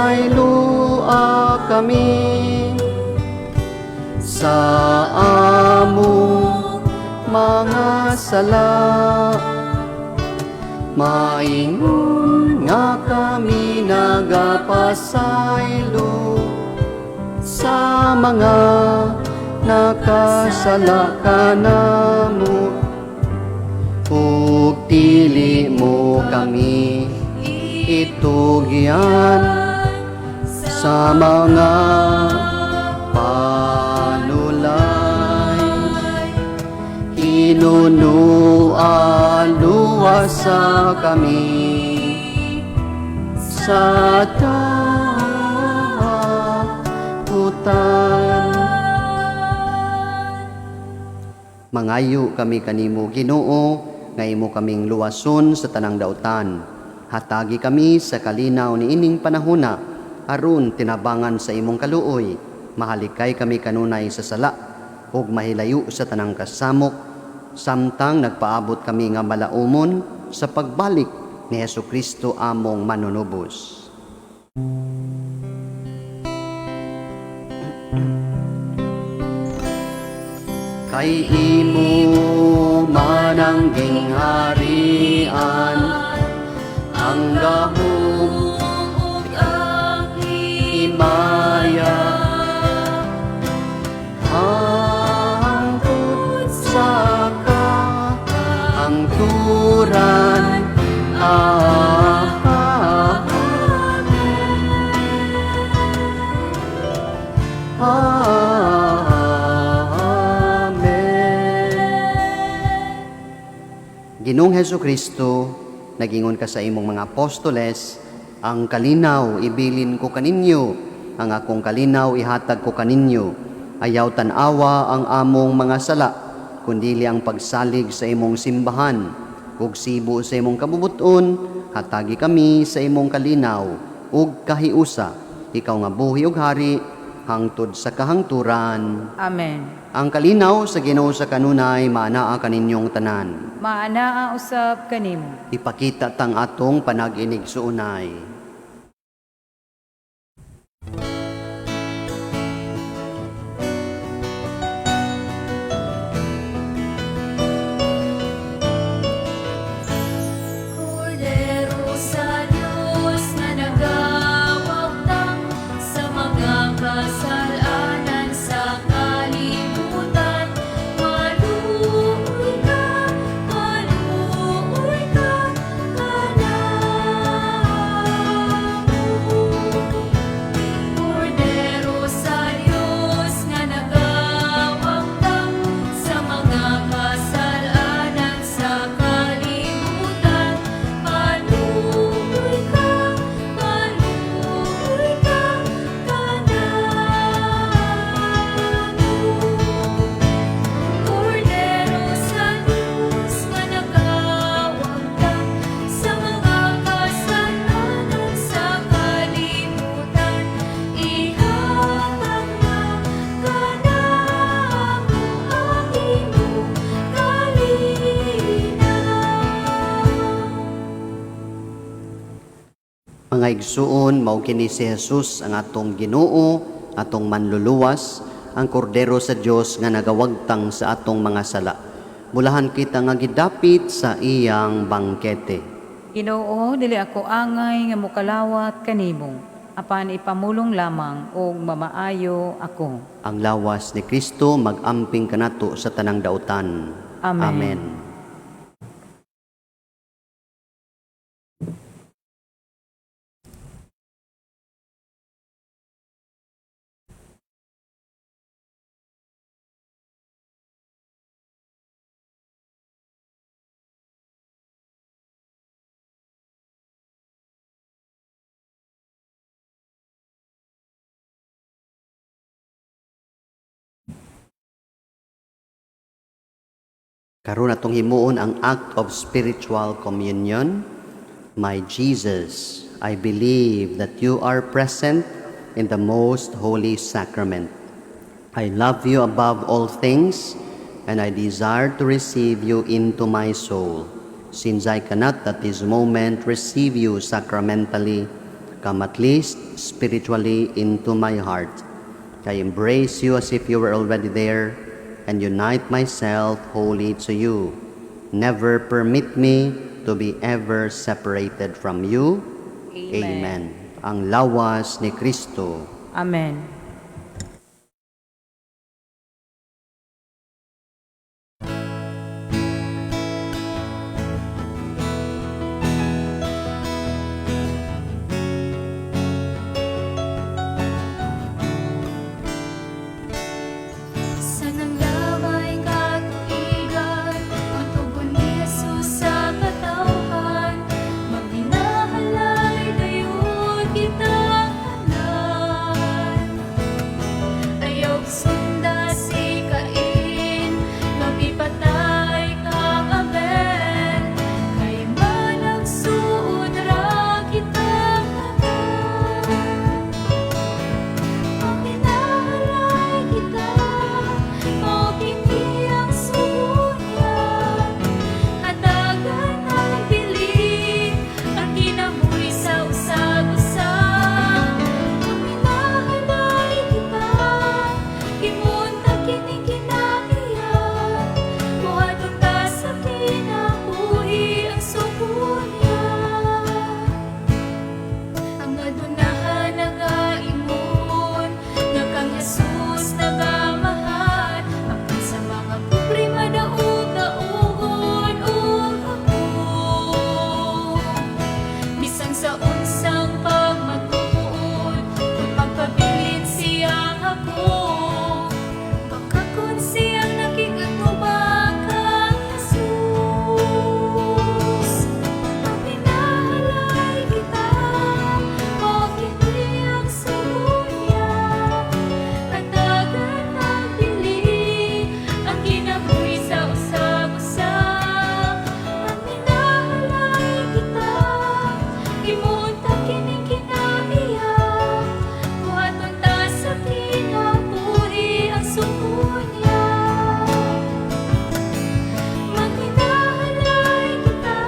kami sa among mga sala, maingon nga kami nagapasaylo sa mga nakasala kanamo, ug dili mo kami itugyan sa mga panulay. Hinunuan luwasa kami sa dakutan. Mangayo kami kanimo, Ginoo, nga imo kaming luwason sa tanang dautan. Hatagi kami sa kalinaw niining panahona, aron tinabangan sa imong kaluoy, mahalikay kami kanunay sa sala ug mahilayo sa tanang kasamok, samtang nagpaabot kami nga malaumon sa pagbalik ni Hesus Kristo among manunubos. Kay imo man ang gingharian, ang gahom ug ang himaya, hangtod sa kahangturan. Amen. Amen. Ginoong Hesus Kristo, nagingon ka sa imong mga apostoles, "Ang kalinaw ibilin ko kaninyo, ang akong kalinaw ihatag ko kaninyo. Ayaw tan-awa ang among mga sala, kundili ang pagsalig sa imong simbahan. Ug sibo sa imong kabubuton, hatagi kami sa imong kalinaw ug kahiusa. Ikaw nga buhi ug hari hangtod sa kahangturan." Amen. Ang kalinaw sa Ginoo sa kanunay maanaa kaninyong tanan. Maanaa usab kanimo. Ipakita tang atong panag-inig-suunay. Kordero sa Diyos na nagawagtang sa mga kasalanan sa kalibutan, maluoy ka kanamo. Kordero sa Diyos nga nagawagtang sa mga kasalanan sa kalibutan, maluoy ka kanamo. Kordero sa Diyos nga nagawagtang sa mga kasalanan sa kalibutan, ihatag na kanamo ang imong kalinaw. Mga igsuon, mao kini si Jesus ang atong Ginoo, atong manluluwas, ang kordero sa Dios nga nagawagtang sa atong mga sala. Mulahan kita nga gidapit sa iyang bangkete. Ginoo, dili ako angay nga mokalawat kanimo, apan ipamulong lamang og mamaayo ako. Ang lawas ni Kristo mag-amping kanato sa tanang dautan. Amen. Amen. Karon atong himuon ang act of spiritual communion. My Jesus, I believe that you are present in the most holy sacrament. I love you above all things, and I desire to receive you into my soul. Since I cannot at this moment receive you sacramentally, come at least spiritually into my heart. I embrace you as if you were already there, and unite myself wholly to you. Never permit me to be ever separated from you. Amen. Ang lawas ni Kristo. Amen. Sa nanglamay katuigan, ang tugon ni Jesus sa katawhan, magbinahalay dayon kitang tanan. Ayaw sunda si Cain, magipatay kang Abel, kay managsuod ra kitang tanan. Paminahalay kita, mao kini ang sugo niya. Hatagan ang bili, ang kinabuhi sa usag-usa. Paminahalay kita, himuon ta kining kinaiya. Buhaton ta sa kinabuhi ang sugo niya. Ang adunahan nagaingon nga kang Jesus nagamahal, apan sa mga pobre madaog-daogon og hapon. Bisan sa unsang pagmatuod, kung magpabilin siyang ako, baka kun siyang nakikatubang kang Jesus. Paminahalay kita, mao kini ang sugo niya. Hatagan ang bili, ang kinabuhi sa usag-usa. Paminahalay kita, himuon ta kining kinaiya. Buhaton ta sa kinabuhi ang sugo niya. Magminahalay kita,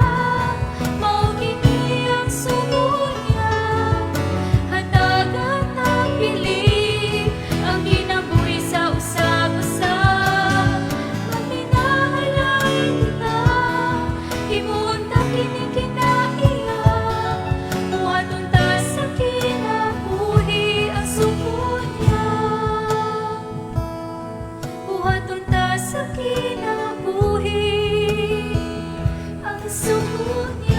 mao kini ang sugo niya. Hatagan ang bili, ang kinabuhi sa usag-usa. Magminahalay kita, himuon ta kining kinaiya. Buhaton ta sa kinabuhi ang sugo niya. Buhaton ta sa kinabuhi ang sugo niya.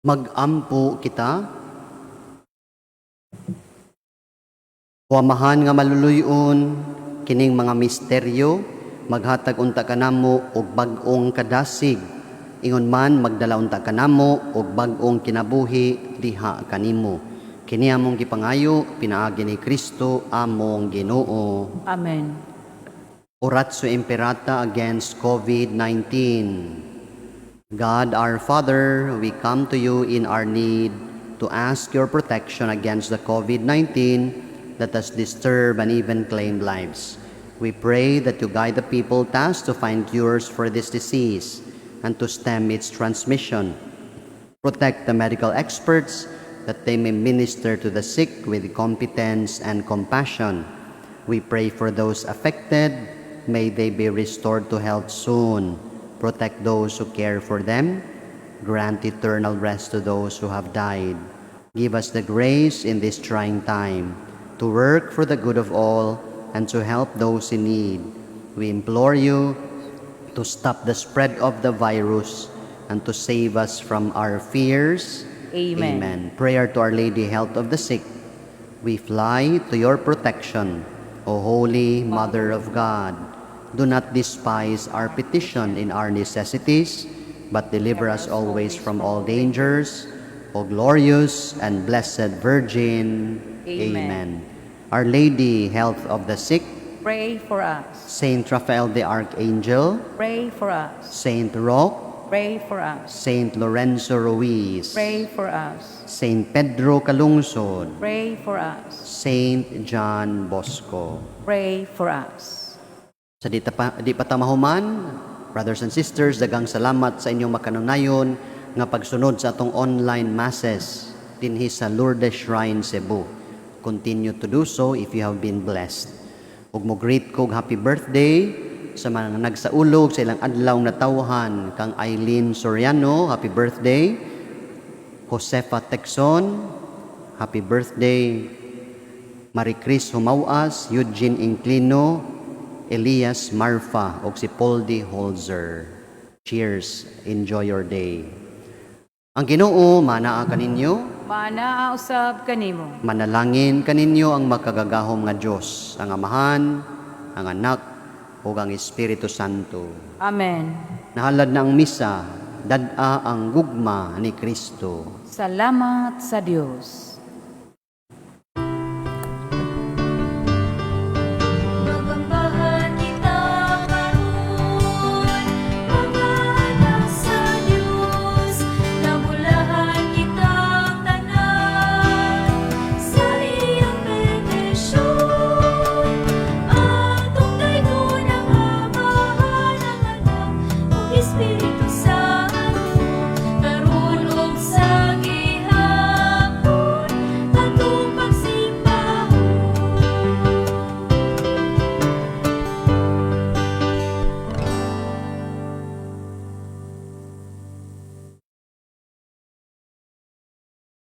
Magampo kita. Huwamahan nga maluluyon, kining mga misteryo, maghatag unta kanamo og bag-ong kadasig. Ingon man magdala unta kanamo og bag-ong kinabuhi diha kanimo. Kini among gipangayo pinaagi ni Kristo among Ginoo. Amen. Oratio Imperata against COVID-19. God our Father, we come to you in our need to ask your protection against the COVID-19 that has disturbed and even claimed lives. We pray that you guide the people tasked to find cures for this disease and to stem its transmission. Protect the medical experts that they may minister to the sick with competence and compassion. We pray for those affected. May they be restored to health soon. Protect those who care for them. Grant eternal rest to those who have died. Give us the grace in this trying time to work for the good of all and to help those in need. We implore you to stop the spread of the virus and to save us from our fears. Amen. Amen. Prayer to Our Lady, Health of the Sick. We fly to your protection, O Holy Mother of God. Do not despise our petition in our necessities, but deliver us always from all dangers. O glorious and blessed Virgin. Amen. Our Lady, Health of the Sick, Pray for us. Saint Raphael the Archangel, Pray for us. Saint Roque, Pray for us. Saint Lorenzo Ruiz, Pray for us. Saint Pedro Calungsod, Pray for us. Saint John Bosco. Pray for us. Sa di pa ta mahuman, brothers and sisters, daghang salamat sa inyong makanunayon nga pagsunod sa atong online masses dinhi sa Lourdes Shrine, Cebu. Continue to do so if you have been blessed. Ug mo greet ko og happy birthday sa mga nagsaulog sa ilang adlaw natawhan kang Eileen Soriano, happy birthday. Josefa Texon, happy birthday. Maricris Humawas, Eugene Inclino, Elias Marfa, ug si Poldy Holzer. Cheers. Enjoy your day. Ang Ginoo manaa kaninyo, Manaa usab kanimo. Manalangin kaninyo ang makagagahom nga Dios, ang Amahan, ang Anak, ug ang Espiritu Santo. Amen. Nahalad na ang misa, dad-a ang gugma ni Kristo. Salamat sa Dios.